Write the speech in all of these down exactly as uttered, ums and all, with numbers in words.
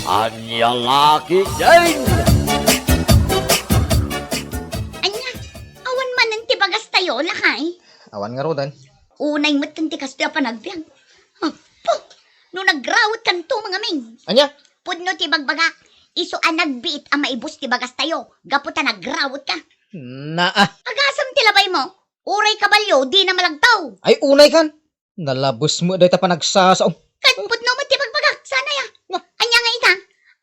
Ania la ketdin? Ania, awan manen ti bagastayo, lakay? Awan ngaruden. Unay met ti kastoy a panagbiag. Apo, no nagrawetkanto, mangaming. Ania? Pudno ti bagbagak, isu a nagbiit a maibus ti bagastayo, gapu ta nagrawet ka. Naa. Agasem ti labay mo, uray kabalio, dina malagtaw. Ay, unay kan. Nalabes met dayta panagsasao. Ket pudno met ti bagbagak, sana ya. Na. Ania nga ita?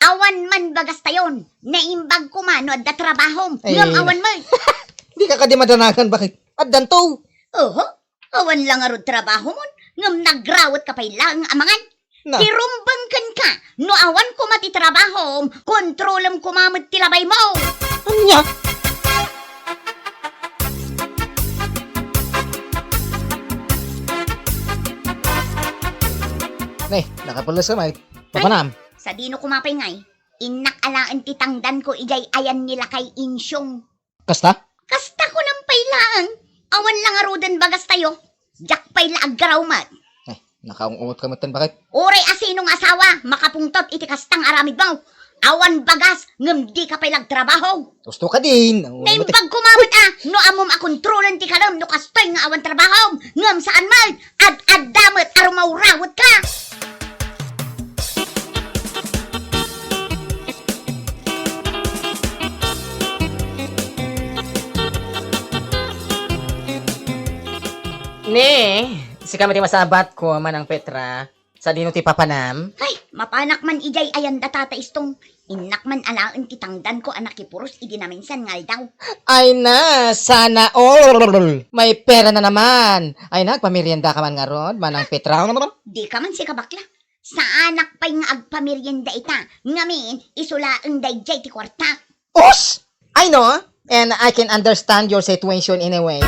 Awan man bagastayon. Naimbag koma no adda trabahom. Ay. Ngem awan met. Dika kadi madanagan, bakit? Addanto. Oho. Awan la ngarud trabahomon, ngem nagrawet ka pay laeng a mangan. Na. Ti rumbeng kenka, no awan koma ti trabahom, kontrolem koma met ti labay mo. Ania? Ne, nakapulos ka, Mike. Ay, papanam. Sadino koma pay ngay? Innak alaen ti tangdanko idiay ayan ni Lakay Insyong. Kasta? Kasta kunam pay laeng, awan la ngaruden bagastayo. Diak pay la aggaraw met. Eh, nakaung-ungot ka metten, bakit? Uray a sino nga asawa, makapungtot iti kasta nga aramid mo. Awan bagas, ngem dika pay la agtrabaho. Gusto ka din. Naimbag koma met a, no ammom a kontrolen ti kalem no kastoy nga awan trabahom, ngem saan met, ad-adda met a rumawrawet ka. Ne, sika met ti masabatko, Manang Petra. Sadino ti papanam? Ay, mapanak man idiay ayan da Tata Istong. Innak man alaen ti tangdanko a nakipuros idi naminsan nga aldaw. Ay na, sana all! May pera na naman! Ay na, agpamerienda ka man ngarud, Manang Petra. Dika man sika bakla. Saanak pay nga agpamerienda ita, ngamin, isu laeng daydiay ti kuarta. Us! I know, and I can understand your situation in a way.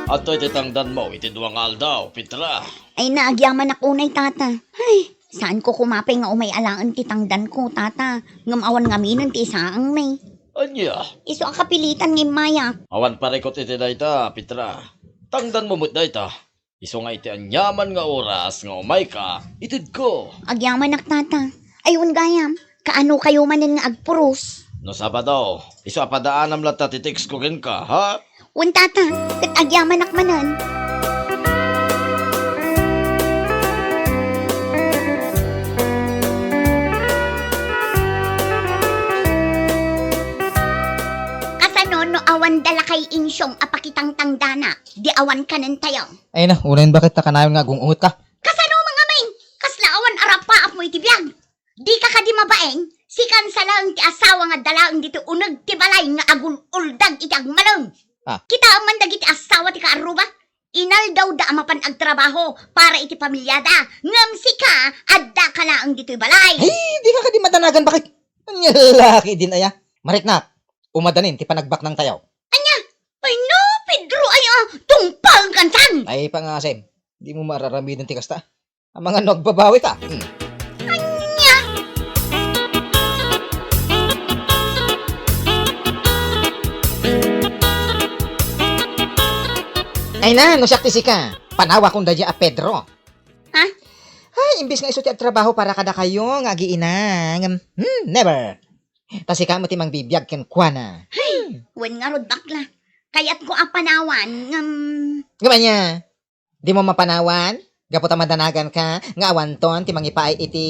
Adtoy ti tangdanmo iti dua nga aldaw, Petra. Ay, nagyamanak unay, Tata. Ay, saanko koma pay nga umay alaen ti tangdanko, Tata. Ngem awan ngaminen ti isaangmi. Ania? Isu a kapilitan nga immayak. Awan parikut iti dayta, Petra. Tangdanmo met dayta. Isu nga iti aniaman nga oras nga umayka, itedko. Agyamanak, Tata. Ay, wen gayam, kaano kayo manen nga agpuros? No Sabado, isu a padaanam latta ti text ko kenka, ha? Wen, Tata, ket agyamanak manen. Kasano no awan da lakay insyong a pakitangtangdanak, di awan kanentayo? Ay na, unayen baket ta kanayon nga agung-ungot ka. Kasano mangamin? Kasla awan arapaap mo iti biag? Di ka kadi mabain? Sikan sa laeng ti asawa nga dalaeng ditoy uneg ti balay nga agul-uldag iti agmalem. Ah. Kitaem man dagiti asawa ti kaarruba. Inaldawda a mapan agtrabaho para iti pamiliada. Ngem sika, adda ka laeng ditoy balay. Ay, di ka kadi madanagan, baket? Ania laki din aya. Mariknak, umadanin ti panagbaknang tayo. Ania? Ay no, Pedro, ay, ah, tungpal kansan! Ay, pangasim, di mo mararamiden ti kasta. Amangan no agbabawi ka. Hmm. Ania? Ay na, no siak ti sika, panawakon daydiay a Pedro. Ha? Ay, imbes nga isu ti agtrabaho para kadakayo nga agiinang. Hmm, never. Ta sika met ti mangbibiag kenkuana. Hay, wen ngarud bakla. Kayatko a panawan, ngem. Ngem ania? Dimo mapanawan? Gapu ta madanagan ka, nga awanton ti mangipaay iti.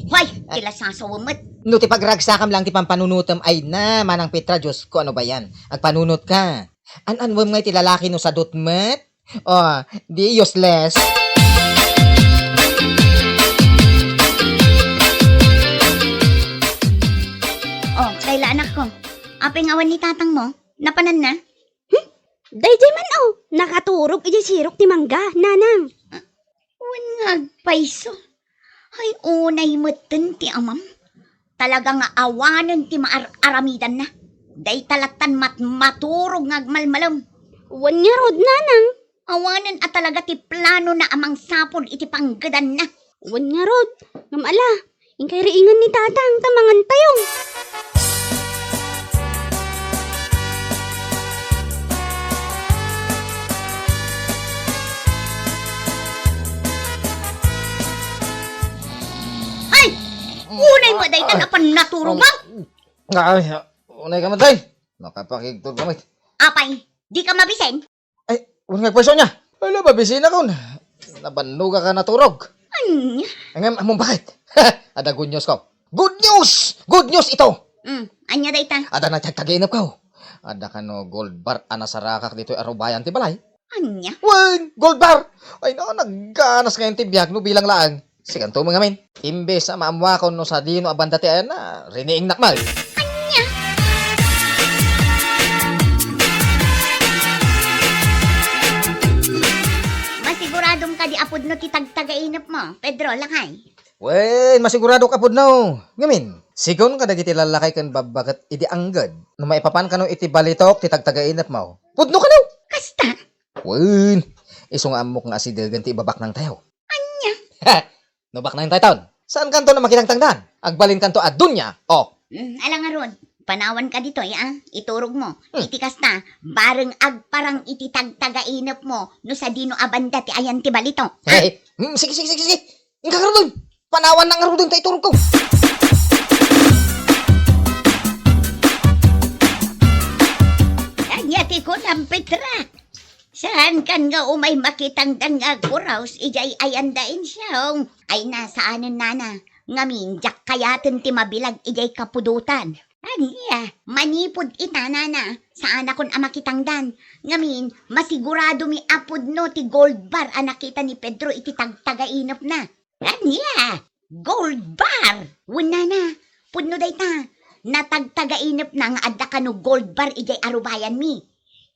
Hoy, ti lasasawem met. No ti pagragsakam lang ti pampanunotem, ay na, Manang Petra, Diosko, ano ba yan? Agpanunot ka. An-anwem nga iti lalaki no sadut met? Oh, di useless. Oh, Kayla, anakko. Apay nga awan ni tatang mo? Napanan na? Hmm? Daydiay man, oh, nakaturog idiay sirok ti mangga, nanang. Ah, wen nga agpayso. Ay, unay metten ti amam. Talaga nga awanen ti maar-aramidanna. Dayta lattan mat-, maturog nga agmalmalem. Wen ngarud, nanang. Awanen a talaga ti planona a mangsapul iti panggedanna. Wen ngarud, ngem ala, inkay riingen ni tatang ta mangantayo. Dayta napan naturoga. Ay, unay ka man, tay. Makapakigtod ka, met. Apay, di ka mabisen? Ay, wen nga agpayso niya. Ala, mabisinakon. Nabannoga ka naturog. Anya? Ngem, ammom bakit? Adda good news ko. Good news! Good news ito! Mm, anya dayta? Adda natagtagainep ko. Adda kano gold bar a nasarakak ditoy arubayan ti balay. Anya? Wen, gold bar! Ay, no, nagganas ngayon ti biag no bilang laeng. Sikanto mo ngamin. Imbes a maammuakon no sadino a banda ti ayanna, riniingnak man. Anya? Masiguradom kadi a pudno ti tagtagainep mo, Pedro, lakay? Wen, masiguradok a pudno. Ngamin, sigun kadagiti lallakay ken babbaket idi angged, no maipapan kano iti balitok ti tagtagainep mo, pudno kano. Kasta? Wen, isu nga ammok nga asidegen ti ibabaknang tayo. Anya? No baknang tayton, saan kanto na makitangtangdan? Agbalin kanto a dunya. Oh. Mm, ala ngarud, panawan ka ditoy, ah, iturog mo. Hmm. Iti kasta, bareng agparang iti tagtagainep mo, no sadino a banda ti ayan ti balito. Hey, hmm, sige, sige, sige, sige. Inka ngaruden. Panawan na ngaruden ta iturog ko. Anya ti kunam, Petra? Saan kan nga umay makitangdan nga agpuraos idiay ayanda insyong? Ay, na, saanen, nana. Ngamin, diak kayaten ti mabilag idiay kapudotan. Ania, manipud ita, nana, saanakon a makitangdan. Ngamin, masigurado mi a pudno ti gold bar a nakita ni Pedro iti tagtagainepna. Ania? Gold bar! Wen, nana, pudno dayta. Natagtagainepna nga adda kano gold bar idiay arubayanmi.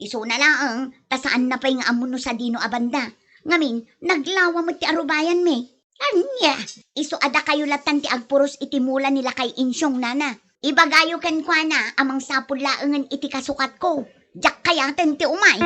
Isuna laeng, ta saanna pay nga ammo no sadino a banda. Ngamin, naglawa met ti arubayanmi. Ania? Isu a dakayo lattan ti agpuros iti mula ni Lakay Insyong, nana. Ibagayo kenkuana a mangsapul laengen iti kasukatko. Diak kayaten ti umay.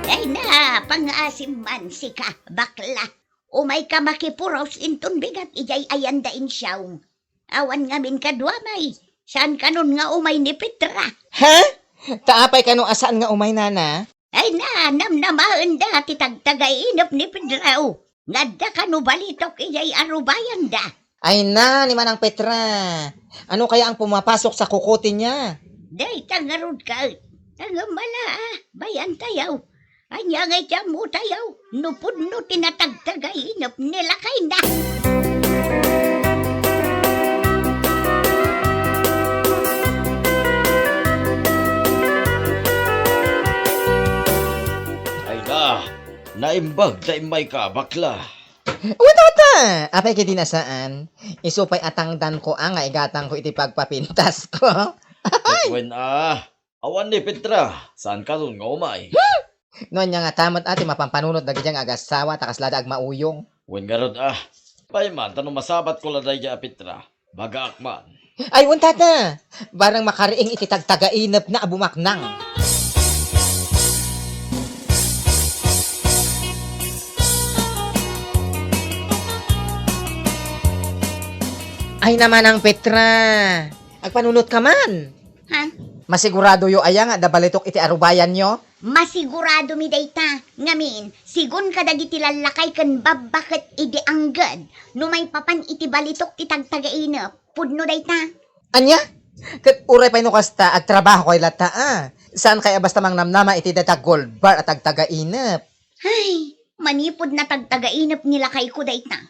Ay na, pangaasim man sika, bakla. Umayka makipuros inton bigat idiay ayanda insyong. Awan ngamin kaduamay, saan kanon nga umay ni Petra? Ha? Ta apay kano a saan nga umay, nana? Ay na, namnamaenda ti tagtagainep ni Pedro nga adda kano balitok idiay arubayanda. Ay na, ni Manang Petra. Ano kaya ang pumapasok sa kukote niya? Dayta ngarud ka. Ngem ala, ah, bayan tayaw. Ania ngay ti ammo tayaw no pudno ti natagtagainep ni lakayna? Ay na, naimbag ta immayka, bakla. Wen, tata! Apay kadi na saan? Isu pay a tangdanko a nga igatangko iti pagpapintasko. Ay! Wen a, awan ni Petra, saan kanon nga umay? Hmm? No ania ngata met a ti mapampanunot dagiti nga agassawa ta kasla da agmauyong? Wen ngarud a, pay man ta no masabatko la daydiay a Petra, bagaak man. Ay, wen, tata! Barang makariing iti tagtagainepna a bumaknang. Ay na, Manang Petra! Agpanunot ka man! Ha? Masiguradoyo aya nga adda balitok iti arubayanyo? Masigurado mi dayta. Ngamin, sigun kadagiti lallakay ken babbaket idi angged, no maipapan iti balitok ti tagtagainep, pudno dayta. Ania? Ket uray pay no kasta, agtrabahokayo latta a. Saankay a basta mangnamnama iti dayta gold bar a tagtagainep. Ay, manipud natagtagainep ni lakayko dayta.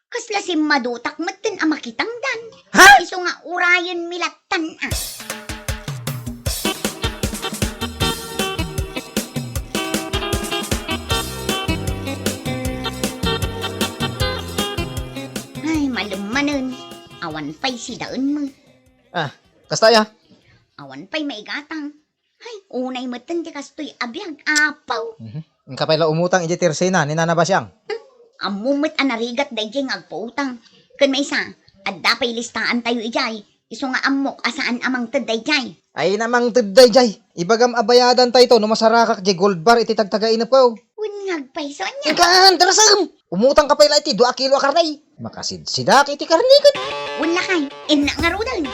Kasla simmadutak metten a makitangdan. Ha? Isu nga urayenmi lattan a. Ay, malemmanen. Awan pay sidaenmi. Ah, kasta aya? Awan pay maigatang. Ay, unay metten ti kastoy a biag, apaw. Mhm. Inka pay la umutang idiay tirsena ni Nana Basiang. Hmm? Ammom met a narigat daydiay nga agpautang. Ken maysa, adda pay listaantayo idiay. Isu nga ammok a saan a mangted daydiay. Ay na, mangted daydiay. Ibagam a bayadantayto no masarakak diay gold bar iti tagtagainepko. Wen nga agpayso, ania? Inka, darasem! Umutangka pay la iti dua a kilo a karne. Makasidsidak iti karne ket. Wen lakay, innak ngaruden.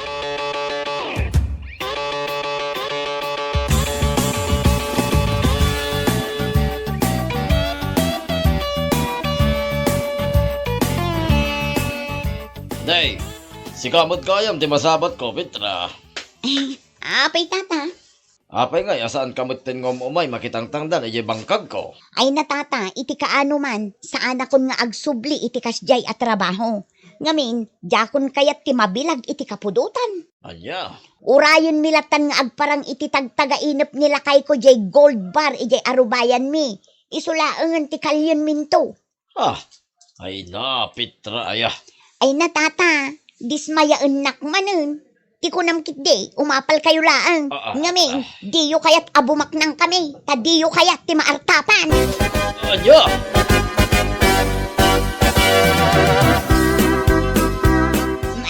Day, sika met gayam ti masabatko, Petra. Eh, apay, tata? Apay ngay a saanka metten nga um-umay makitangtangdan idiay bangkagko? Ay na, tata, iti kaano man, saanakon nga agsubli iti kasdiay a trabaho. Ngamin, diakon kayat ti mabilag iti kapudotan. Ania? Urayenmi lattan nga agparang iti tagtagainep ni lakayko diay gold bar idiay arubayanmi. Isu laengen ti kalienminto. Ah, ay na, Petra aya. Ay na, tata, dismayaennak manen. Ti kunam ketdi, umapalkayo laeng. Ah, ah, ngamin, ah, diyo kayat a bumaknangkami, ta diyo kayat ti maartapan. Ania?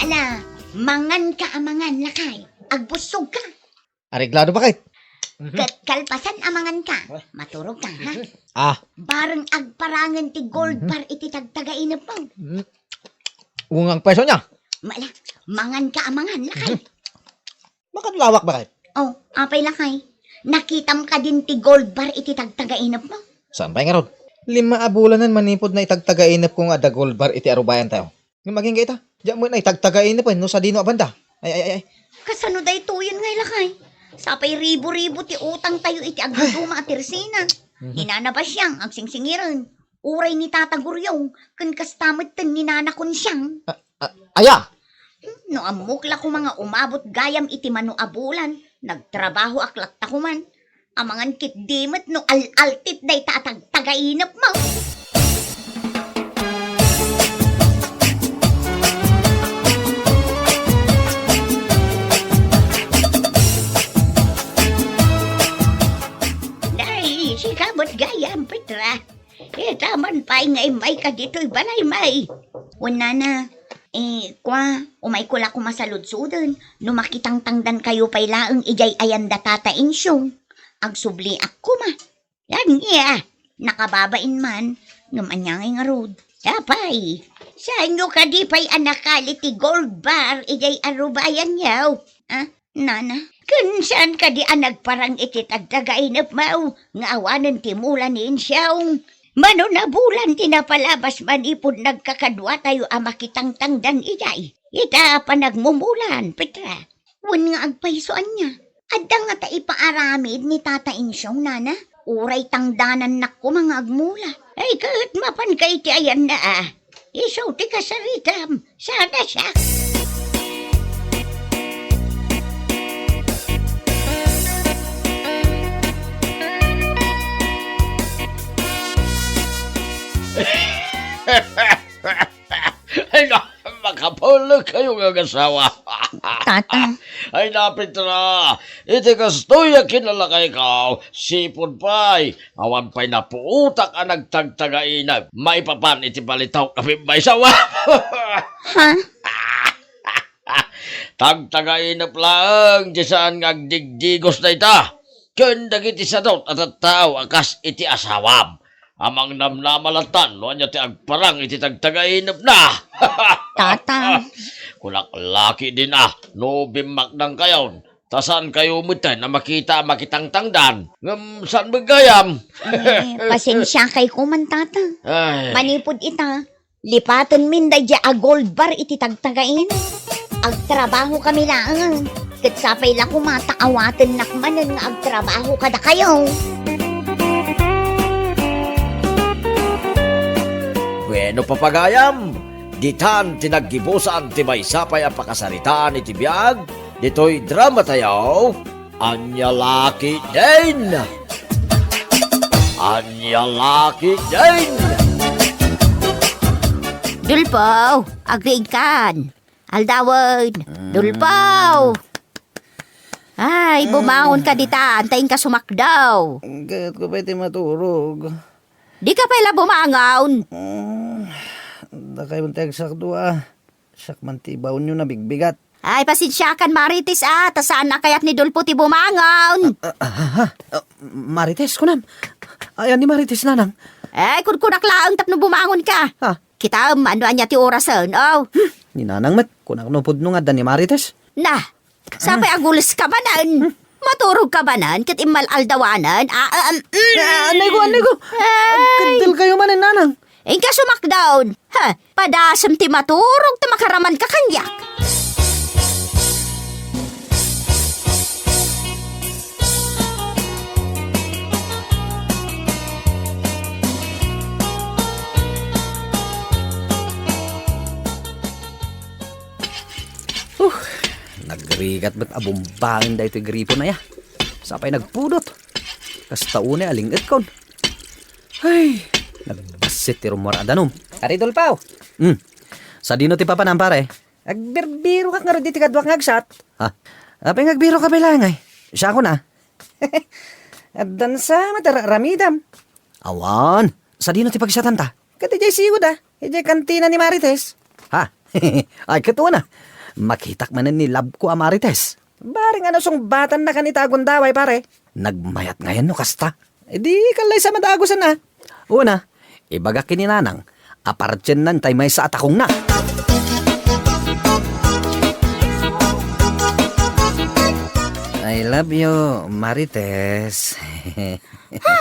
Ala, manganka a mangan, lakay. Agbussogka. Areglado ba kay? Mhm. Ket kalpasan a manganka, ah, maturogka, ha? Ah. Bareng agparangen ti gold, mhm, bar iti tagtagainepmo. Mm. Ungang peso niya. Mala, manganka a mangan, lakay. Mhm. Bakit lawak ba kay? Oh, apay, lakay? Nakitam kadin ti gold bar iti tagtagainepmo? Saan pay ngarud? Lima a bulanen manipud na itagtagainepko nga adda gold bar iti arubayan tayo. Ngem agingga ita, diak met na itagtagainep no sadino a banda. Ay, ay, ay, ay. Kasano daytoyen ngay, lakay? Sapay ribo-ribo ti utang tayo iti agduduma a tersina. Mhm. Ni Nana Basiang, agsingsingiren. Uray ni Tata Guryong, ken kasta metten ni Nana Konsiang. Ah, ah, aya? Hmm, no ammok la koma nga umabot gayam iti mano a bulan, nagtrabahoak latta koman. Amangan ketdi met no al-altit dayta a tagtagainepmo. Dai, sika met gayam, Petra. Ita man pay nga immayka ditoy balay, may. Wen, nana, eh, kua, umayko la koma saludsoden, no makitangtangdankayo pay laeng idiay ayan da Tata Insyong. Agsubliak koma. Ania, nakababain man, ngem ania ngay ngarud? Apay, saanyo kadi pay a nakali ti gold bar idiay arubayanyo? Ah, nana, ken saan kadi a nagparang iti tagtagainepmo nga awanen ti mula ni Insyong? Mano a bulan ti napalabas manipud nagkakaduatayo a makitangtangdan idiay ita a panagmumulan, Petra. Wen nga agpayso ania? Adda ngata ipaaramid ni Tata Insyong, nana? Uray tangdanannak koma nga agmula. Ay, ket mapanka iti ayanna a. Isu ti kasaritam. Sana siak. Ay, na, makapulog kayo nga asawa. Tata. Ay, na, Petra, iti kastoy a kinalakayko, sipud pay, awan pay napuotak a nagtagtagainep, maipapan iti balitaw a pimmaysawa. Ha? Tagtagainep laeng ti saan nga agdigdigos dayta. Ken dagiti sadot a tattao a kas iti asawam. Amangnamnama lattan no ania ti agparang iti tagtagainepna. Tata. Kunak la ketdin a, no bimmaknangkayon, ta saankayo metten a makita a makitangtangdan. Ngem saan met gayam? Eh, pasensiakay koman, tata. Ay. Manipud ita, lipatenmin daydiay a gold bar iti tagtagainep. Agtrabahokami laeng. Ket sapay la koma ta awatennak manen nga agtrabaho kadakayo. Bueno, papagayam, ditan ti naggibusan ti maysa pay a pakasaritaan iti biag ditoy drama tayo. Ania la ketdin? Ania la ketdin? Dulpo, agriingkan. Aldawen, Dulpo. Ay, bumangon ka ditan, ta inka sumakdaw. Kayatko pay ti maturog. Di ka pay la bumangon. Mm, dakay man ti agsakdo, ah. Siak man ti ibaonyo, nabigbigat. Ay, pasensiakan, Marites, ah, ta saan a kayat ni Dulpo ti bumangon. Ah, ah, ah, ah, ah, Marites, kunam. Ayan ni Marites, nanang. Ay, kunkunak laeng tapno bumangon ka. Ah. Kitaem, ano ania ti orasen, oh. Hmm, ni nanang met, kunak no pudno nga adda ni Marites. Na, sapay agules ka manen. Hmm. Maturog ka manen, ket immal-aldawanen. Ah, ah, um, mm. Ah, anay ko, anay ko. Ay. Agkaddel kayo manen, nanang. Inka sumakdaon. Ha, padasem ti maturog ta makaramanka kaniak. Huh, nagrigat met a bumbaen daytoy gripon aya. Sapay nagpudot. Kasta unay a ling-etkon. Ay, nagbassit ti rummuar a danum. Pare Dolpao. Hmm. Sadino ti papanam, pare? Agbirbirokak ngarud iti kaduak nga agsat. Ha? Apay nga agbiroka pay laeng ay? Siakon a. Addan sa met a ra-, ramidam. Awan. Sadino ti pagsatanta? Ket idiay siud a. Idiay kantina ni Marites. Ha? Ay, ket una. Makitak manen ni labko a Marites. Bareng a nasungbatannakan ita a gundaway, pare. Nagmayat ngayen no kasta. Idi, kallaysa madagusan a. Una, ibagak ken ni Nanang a partiennan tay maysa a takongna. I love you, Marites. Ha?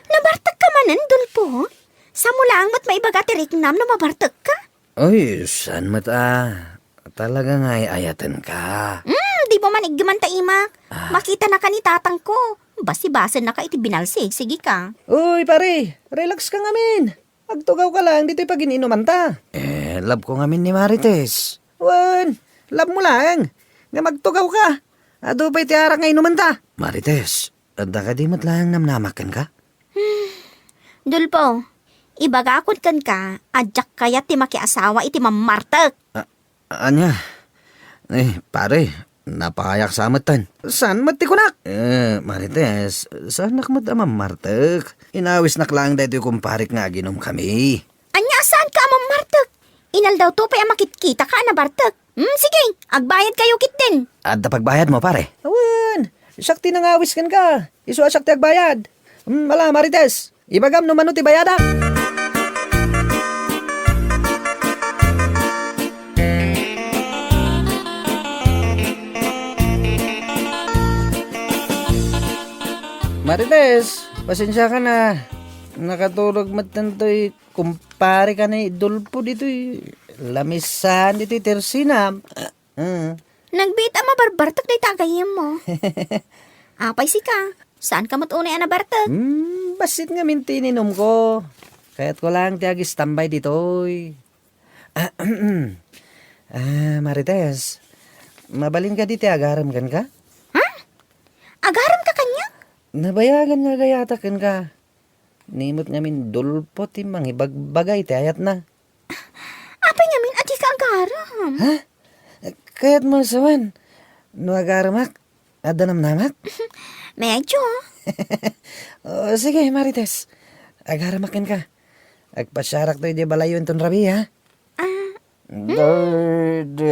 Nabartekka manen, Dolpo? Samo laeng met maibaga ti riknam no mabartekka? Ay, saan met a. Talaga nga ay-ayatenka. Hmm, dimo man iggeman ta imak. Ah. Makitanakan ni tatangko. Basibasennaka iti binalsigsigika. Uy, pare, relax ka ngamin. Agtugawka laeng ditoy pagin-inumanta. Eh, love ko ngamin ni Marites. Wen, love mo laeng. Nga magtugawka. Adu pay ti arak nga inumanta. Marites, adda kadi met laeng namnamak kenka? Dolpo, ibagakon kenka a diak kayat ti makiasawa iti mammartek. A-, ania? Eh, pare, napahayak sa metten. Saan met ti kunak? Eh, Marites, saanak met a mammartek. Inawisnak laeng daytoy kumparek nga aginumkami. Ania a saanka a mammartek? Inaldaw to pay a makitkitaka a nabartek. Hmm, sige, agbayadkayo ketdin. Adda pagbayadmo, pare? Awan, siak ti nangawis kenka. Isu a siak ti agbayad. Hmm, ala, Marites, ibagam no mano ti bayadak. Marites, pasensiakan a. Nakaturog metten toy kumpareka ni Dolpo ditoy. Lamisan ditoy tersinam. Ah. Nagbiit a mabarbartek dayta a gayyemmo. Apay sika, saanka met unay a nabartek? Hmm, bassit ngamin ti ininumko. Kayatko laeng ti agistambay ditoy. Ah, ah, Marites, mabalin kadi ti agarem kenka? Ha? Agaremka kaniak? Nabayagan nga agayatak kenka. Ni met ngamin Dolpo ti mangibagbaga iti ayatna. Apay ngamin a dika agarem? Ha? Kayatmo a sawen no agaremak, adda namnamak? Medyo. O, sige, Marites. Agaremak kenka. Agpasiarakto idiay balayyo inton rabii, ha? Ah. Daydi,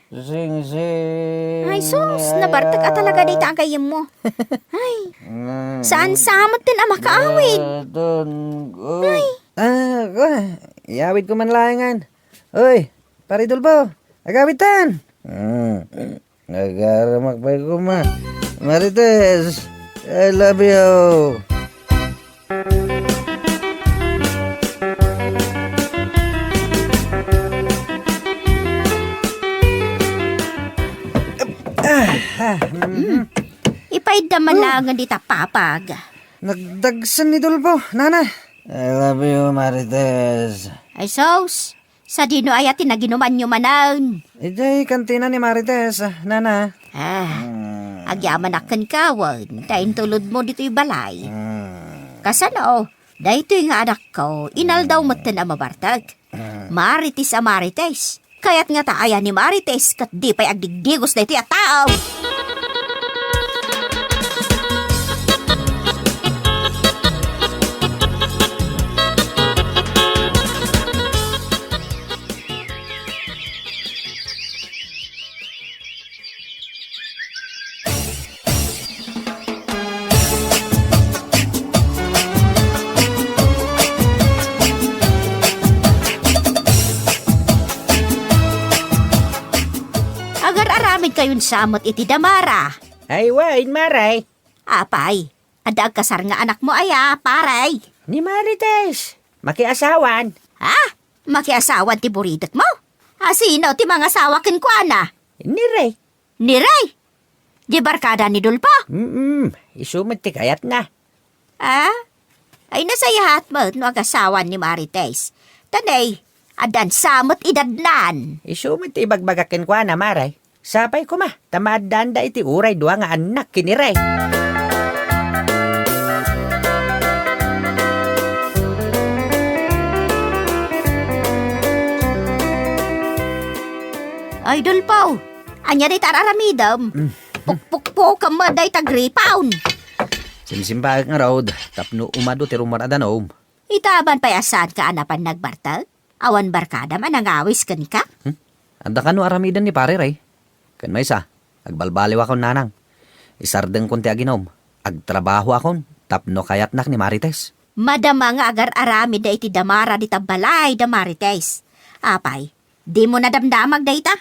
singsing. Ay, sus, nabartek a talaga dayta a gayyemmo. Ay, saan sa met ten a makaawid? Ay. Ah, ah, iyawidko man laengen. Uy, Pare Dolpo, agawidtan. Mm. Nagaremak pay koma. Marites, I love you. Ipaydda man laengen dita papag. Nagdagsen ni Dolpo, nana. I love you, Marites. Ay, sus. Sadino aya ti naginumanyo manen? Idiay kantina ni Marites, nana. Ah, agyamanak kenka wen ta intulodmo ditoy balay. Kasano, daytoy nga anakko, inaldaw metten a mabartek. Marites a Marites. Kayat ngata aya ni Marites ket di pay agdigdigos daytoy a tao? Agar-aramidkayon sa met iti damara. Ay, wen, Mare. Apay, adda agkasar nga anakmo aya, pare? Ni Marites. Makiasawan. Ha? Makiasawan ti buritekmo? A, sino ti mangasawa kenkuana? Ni Rey. Ni Rey? Di barkada ni Dolpo? Mm, isu met ti kayatna. Ah? Ay, nasayaat met no agasawan ni Marites. Ta nay, addan sa met idadnan. Isu met ti ibagbagak kenkuana, Mare. Sapay koma, ta maaddaanda iti uray dua nga annak ken ni Rey. Ay, Dolpo, ania dayta ar-aramidem? Mm. Pukpukpukem met dayta gripaw. Simsimbaek ngarud, tapno umadu ti rummuar a danum. Ita aban pay a saanka a napan nagbartek? Awan barkadam a nangawis kenka? Hmm? Adda kano aramiden ni Pare Rey? Ken maysa, agbalbaliwakon, nanang. Isardengkon ti aginom. Agtrabahoakon tapno kayatnak ni Marites. Madama nga agar-aramid iti damara dita balay da Marites. Apay, dimo nadamdamag dayta?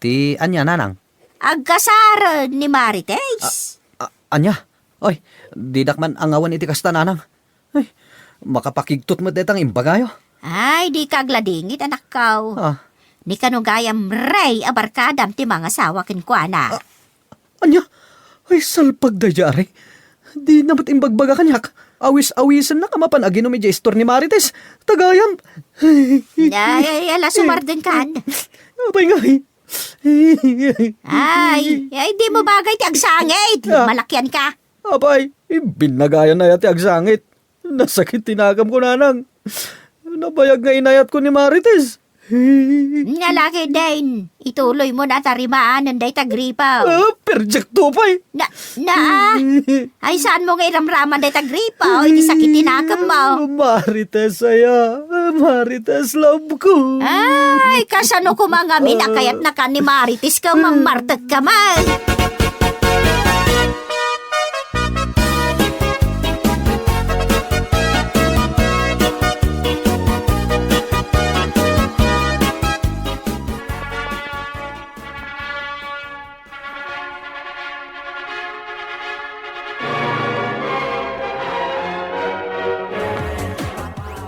Ti ania, nanang? Agkasaren ni Marites. A-, a-, ania? Ay, didak man angawan iti kasta, nanang. Ay, makapakigtot met dayta nga imbagayo. Ay, dika agladingit, anakko. Ah. Ni kano gayam Rey a barkadam ti mangasawa kenkuana. Ah, ania? Ay, salpag daydiay a Rey. Dina met imbagbaga kaniak. Awis-awisennak a mapan aginom idiay istor ni Marites. Ta gayam. Ay, ay, ala, sumardengkan. Apay ngay? Ay, ay, dimo bagay ti agsangit. Ah. Malakian ka. Apay, binnagayan aya ti agsangit. Nasakit ti nakemko, nanang. Nabayag nga inayatko ni Marites. Nga laki din, ituloy mo na tarimaan dayta gripaw. Ah, perjekto pay. Na, na, ah. Ay, saan mo nga iramraman dayta gripaw? Iti sakit ti nakemmo. Marites aya. Marites, love ko. Ay, kasano koma ngamin a kayatnaka ni Marites ket mammartekka man?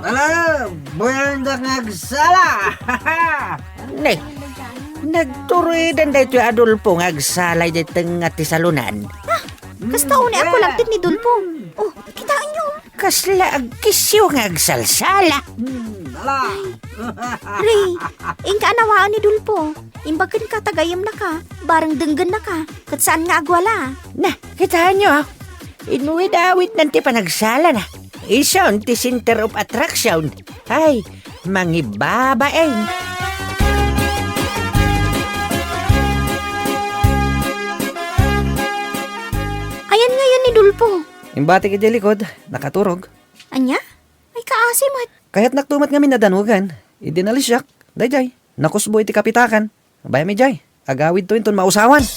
Ala, buelda nga agsala! Ne, nagturedan daytoy Adolfo nga agsala idiay tengnga ti salonan. Ah, kasta unay a kulagted ni Dolfo. Oh, kitaenyo. Kasla agkisyo nga agsalsala. Hmm, ala. Ray, inka a nawaen ni Dolfo. Imbag kenka ta gayyemnaka, bareng denggennaka, ket saan nga agwala. Na, kitaenyo, ah. Inwit-awitnan ti panagsalana. Isun ti center of attraction. Ay, mangibabain. Ayan ngayon ni Dolfo. Imbatik idiay likod, nakaturog. Ania? Ay, kaasi met. Kayatnakto met ngamin a danugan. Idi nalisiak, daydiay, nakusbo iti kapitakan. Bayam idiay, agawidto inton mausawan.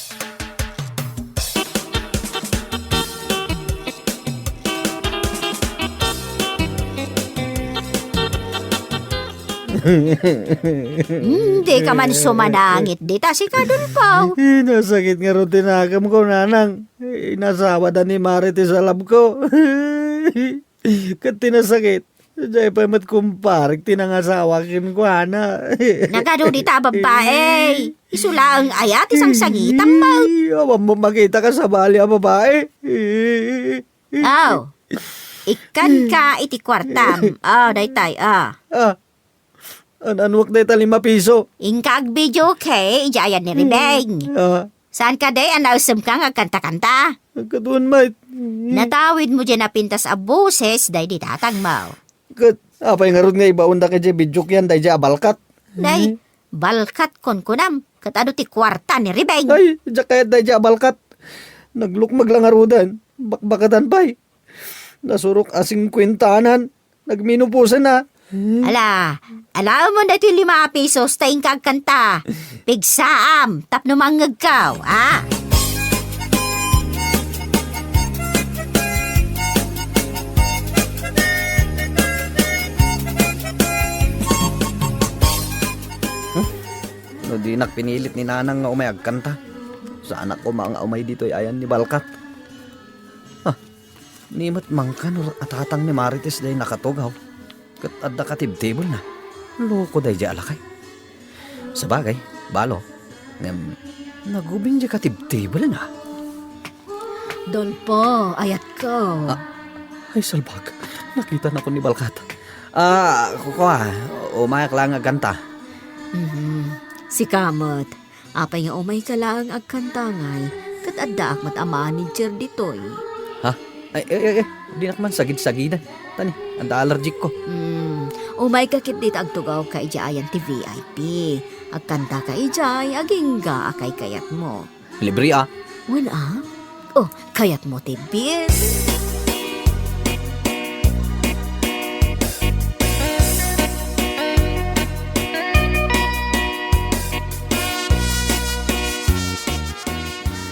Hmm, dika man sumanangit dita, sika, Dolfo. Nasakit ngarud ti nakemko, nanang. Inasawada ni Marites a love ko. Ket ti nasakit, diay pay met kumparek ti nangasawa kenkuana. Nagadu dita a babbai. Isu laeng aya ti sangsangitam met? Awan met makitaka sabali a babai. Aw, ikkanka iti kuartam. Aw, daytay, ah. Ah, an-anuak dayta lima piso? Inka agbidio, okay, idiay ayan ni Ribeng. Ah. Saan kadi a naesemka nga agkantakanta? Agkaduen met. Natawidmo diay napintas a boses daydi tatangmo. Ket apay ngarud nga ibaondak idiay bidiok yan daydiay a balkat? Nay, balkat kunkunam, ket adu ti kuarta ni Ribeng? Ay, diak kayat daydiay a balkat. Naglukmeg la ngaruden, bakbakatan pay. Nasurok a singkuentanan. Nagmenopausana. Ala, alaemon daytoy lima a pisos ta inka agkanta. Pigsaam tapno mangngegko, a? Hmm? No dinak pinilit ni Nanang nga umay agkanta, saanak koma nga umay ditoy ayan ni Balkat. Ah, ni met mangkan a tatang ni Marites diay nakatugaw. Ket adda katibtibelna. Loko daydiay a lakay. Sabagay, balo. Ngem, nagubing diay katibtibelna. Dolpo, ayatko. Ah, ay, salbag. Nakitanakon ni Balkat. Ah, kua, umayak laeng agkanta. Mhm. Sika met, apay nga umayka laeng agkanta ngay, ket addaak met a manager ditoy. Ha? Ay, ay, ay, ay, dinak man sagid-sagiden. Tani, adda allergic ko. Hmm, umayka ket dita agtugawka idiay ayan ti V I P. Agkantaka idiay, agingga a kaykayatmo. Libre, ah. Wen, ah? Oh, kayatmo ti bill?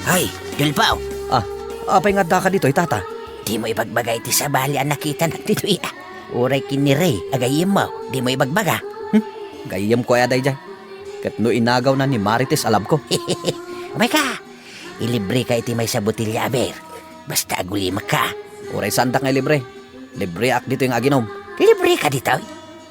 Ay, Dolpo! Ah, apay nga addaka ditoy, tata? Dimo ibagbaga iti sabali a nakitanak ditoy, ah. Uray ken ni Ray a gayyemmo, dimo ibagbaga? Hmm? Gayyemko aya daydiay? Ket no inagawna ni Marites a love ko. Umayka! Ilibreka iti maysa a botelya a beer. Basta agulimekka. Uray saandak nga ilibre. Libreak ditoy nga aginom. Libreka ditoy?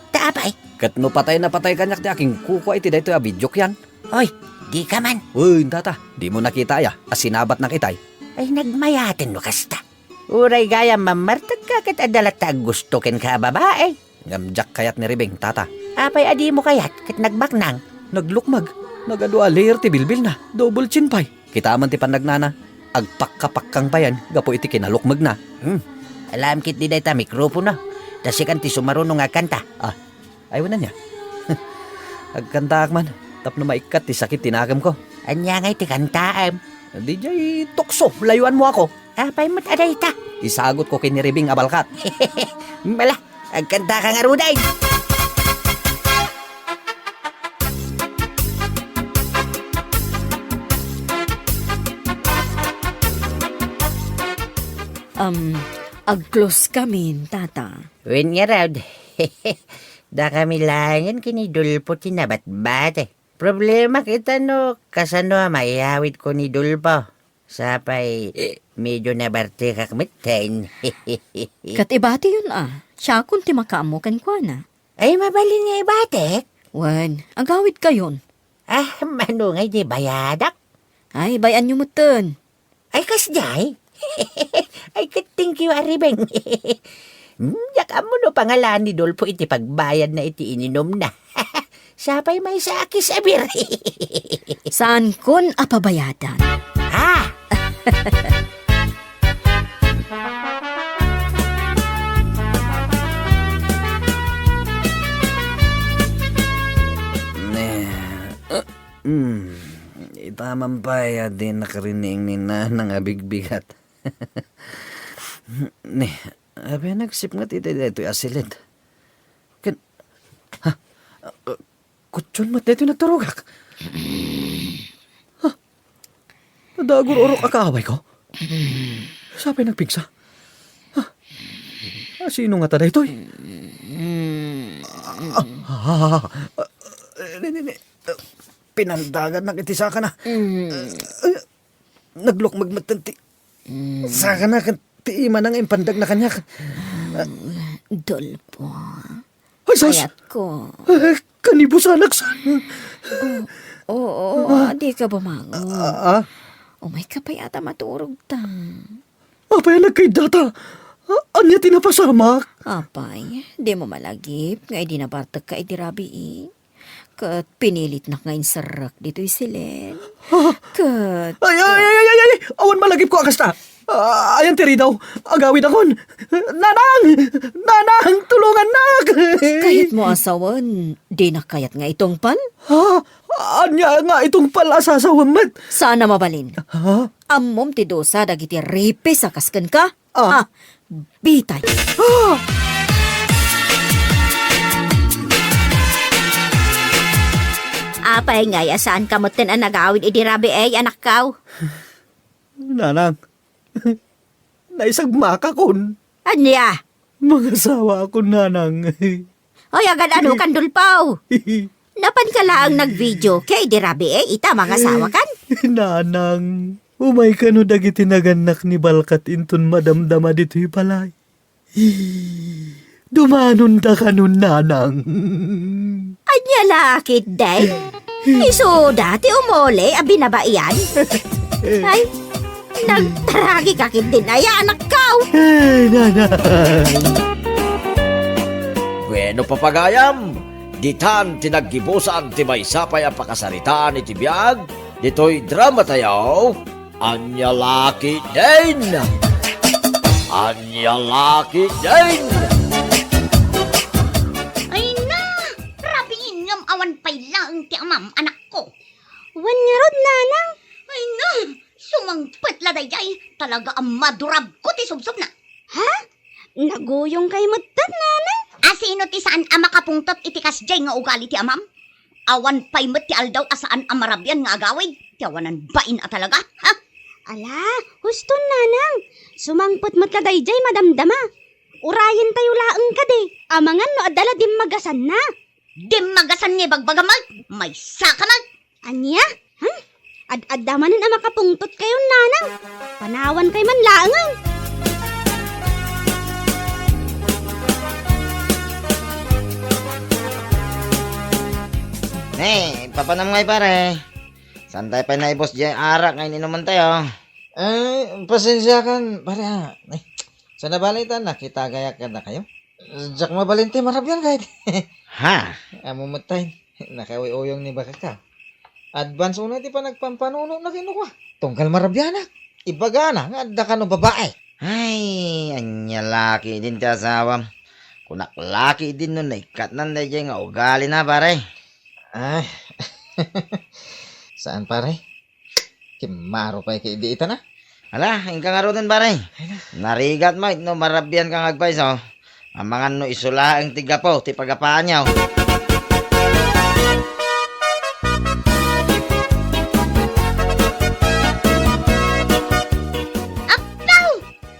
Ta apay? Ket no patay na patay kaniak ti akinkukua iti daytoy a videok yan. Oy, dika man. Uy, tata, dimo nakita aya a sinabatnak itay? Ay, nagmayaten no kasta. Uray gayam mammartegka ket adda latta a gusto kenka a babae. Ngem diak kayat ni Ribing, tata. Apay a dimo kayat ket nagbaknang? Naglukmeg. Nagadu a layer ti bilbilna. Double chin pay. Kitaem ti pannagnana. Agpakkapakkang pay gapu iti kinalukmegna. Hmm. Alaem ketdi dayta mikropono. Ta sikan ti sumaruno nga agkanta. Ah, ay, wen ania. Agkantaak man tapno maikkat ti sakit ti nakemko. Ania ngay ti kantaem? Diay tukso, layuanmo ako. Apay met a dayta? Isagutko ken ni Ribing a Balkat. Mala, agkantaka ngaruden. Um, agclose kami, tata. Wen ngarud, dakami laengen ken ni Dolpo ti nabatbati. Problemak ita no kasano a maiyawidko ni Dolpo. Sapay, eh, medyo nabartekak metten. Ket ibatiyon a, siakon ti makaammo kenkuana. Ay, mabalin nga ibatek? Wen, agawidkayon. Ah, mano ngay ti bayadak? Ay, bay-anyo metten. Ay, kasdiay? Ay, ket thank you, Aribeng. Hmm, diak ammo no pangalaan ni Dolpo iti pagbayadna iti ininumna. Siya pay maysa a kiss a beer. Saankon a pabayadan. Ha? Ne, uh, mm, ita man pay a di nakarining ni Nanang a bigbigat. Ne, apay a nagsipnget iti daytoy a silid? Ken, ha? Uh, Kutson met daytoy nagturogak. Ha? Adda agur-urok a kaawayko? Sapay nagpigsa? Ha? A, sino ngata daytoy? Ah, ah, ah, ah, ni, ni, ni, ah, pinandagannak iti sakana. Ah, naglukmeg metten ti sakana ken ti imana nga impandagna kaniak. Dolpo. Ay, sus! Ayatko. Eh, kanibusanak sa- Oo, oo, ah, dika bumangon. Ah, ah. Umayka pay a ta maturogta. Apay a nagkaiddata? Ah, ania ti napasamak? Apay, dimo malagip nga idi nabartekka idi rabii. Ket pinilitnak nga inserrek ditoy silid. Ah. Ket Ay, ay, ay, ay, ay, ay! Awan malagipko a kasta! Ah, ayan ti ridaw. Agawidakon. Nanang! Nanang, tulongannak! Kayatmo a sawen, dinak kayat nga itungpal? Ha? Ania nga itungpal a sasawem met? Saan a mabalin. Ha? Ammom ti dusa dagiti ripis a kas kenka? Ah. Ah, bitay. Ah! Apay ngay a saanka metten a nagawid idi rabii, anakko? Nanang, naisagmakakon. Ania? Mangasawaakon, Nanang. Oy, agad-ano kan, Dolpo? Napanka laeng nagvideoke idi rabii, ita mangasawakan? Nanang, umayka no dagiti nagannak ni Balkat inton madamdama ditoy balay. Dumanonda kanon, nanang. Ania la ketdin? Isuda ti umuli a binabaian? Ay, nagtaragika ketdin aya, anakko. Ay, nanang. Bueno, papagayam, ditan ti naggibusan ti maysa pay a pakasaritaan iti biag ditoy dramatayo. Ania la ketdin? Ania la ketdin? Ay na, rabiin ngem awan pay laeng ti amam, anakko. Wen ngarud, nanang. Ay na, sumangpet la daydiay, talaga a madurabko ti subsubna. Ha? Naguyongkay metten, nanang? A sino ti saan a makapungtot iti kasdiay nga ugali ti amam? Awan pay met ti aldaw a saan a marabian nga agawid ti awanan bain a talaga, ha? Ala, huston, nanang. Sumangpet met la daydiay madamdama. Urayentayo laeng kadi, amangan no adda la dimmagasanna. Dimmagasan nga ibagbagam met, maysaka met. Ania? Hmm? Ad-adda manen a makapungtotkayon, nanang. Panawankay man laengen. Ne, papanam ngay, pare. Saantayo pay naibus diay arak nga in-inumentayo? Ay, pasensiakan, pare, ha. Ay, sana bale ta nakitagayak kadakayo? Diak mabalin ti marabian, kayat. Ha? Ammom met tay, nakauyuyong ni bakakka. Advance unay ti panagpampanunotna kenkuana. Tunggal marabianak. Ibagana nga adda kano babai. Ay, ania la ketdin ti asawam. Kunak la ketdin no naikkatnan daydiay nga ugalina, pare. Ay. Saan, pare? Kimmaro pay ketdi itan a. Ala, inka ngaruden, pare. Ay na. Narigat met no marabianka nga agpayso. Amangan no isu laeng ti gapu ti pagapaanyo. Appaw!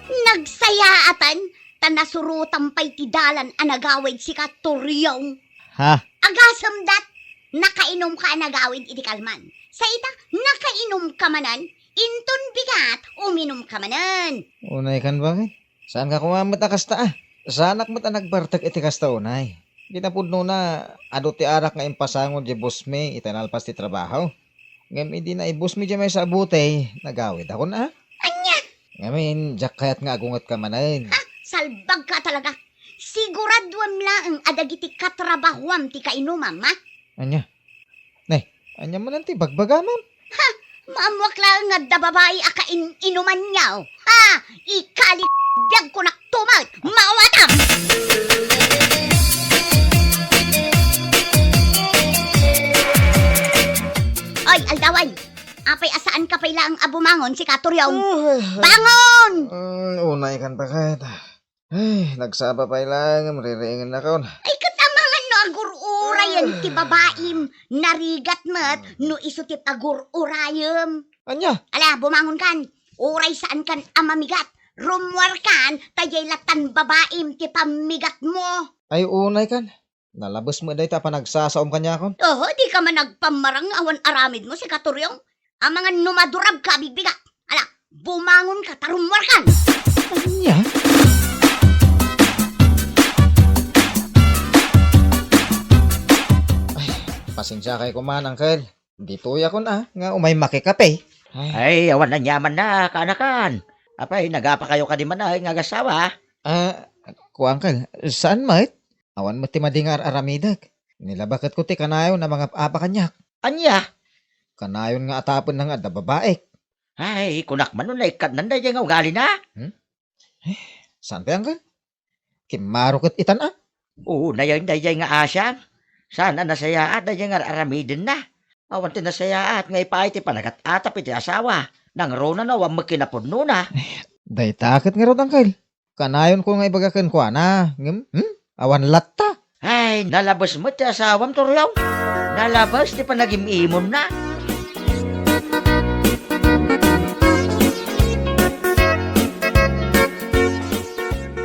Nagsayaatan, ta nasurotam pay ti dalan a nagawid sika, Toriong. Ha? Agasem dat, nakainumka a nagawid iti kalman. Sa ita, nakainumka manen, inton bigat, uminumka manen. Unaykan, bakit? Saanka koma met a kasta a. Saanak met a nagbartek iti kasta unay. Kinapudnona, adu ti arak nga impasango diay boss mi iti nalpas ti trabaho. Ngem idi naibus mi diay maysa a butey, nagawidakon a. Ania? Ngamin, diak kayat nga agungetka manen. Ha? Salbagka talaga. Siguraduem laeng a dagiti katrabahoam ti kainumam, ha? Ania? Ne, ania manen ti bagbagamam? Ha? Maammoak laeng nga adda babai a kain-inumanyo. Ha? Ikali biagko nak tumet. Maawatam! Oy, aldawan! Apay a saanka pay laeng a bumangon, sika Toriong? Ay, ay. Bangon! Mm, unaykan ta kayat. Ay, nagsapa pay laeng, ririingennakon. Ay, ket amangan no agur-urayen ti babaim, narigat met no isu ti agur-urayem. Ania? Ala, bumangonkan. Uray saankan a mamigat, rummuarkan, ta diay lattan babaim ti pammigatmo. Ay, unaykan. Nalabes met dayta a panagsasaom kaniakon. Oho, dika man agpammarang nga awan aramidmo, sika Toriong. Amangan no madurabka a bigbigak. Ala, bumangonka ta rummuarkan. Ania? Ay, pasensiakay koma, Uncle. Ditoyakon a, nga umay makikape. Ay. Ay, awan aniamanna, kaanakan. Apay, nagapakayo kadi man a nga agasawa? Ah, kuan, Uncle, saan met? Awan met ti madi nga ar-aramidek. Nilabaketko ti kanayon a mangap-apa kaniak. Ania? Kanayon nga atapenna nga adda babaek. Ay, kunak man no naikkatnan daydiay nga ugalina. Hmm? Eh, saan pay, Uncle? Kimmaro ket itan a. Oo, nayon daydiay nga asiang. Saan a nasayaat daydiay nga ar-aramidenna. Awan ti nasayaat nga ipaay ti panagat-atap iti asawa. Nangruna no awan met kinapudnona. Eh, dayta ket ngarud, Uncle. Kanayonko nga ibaga kenkuana, ngem, hmm? Awan latta. Ay, nalabes met ti asawam, Toriong. Nalabes ti panagim-imonna.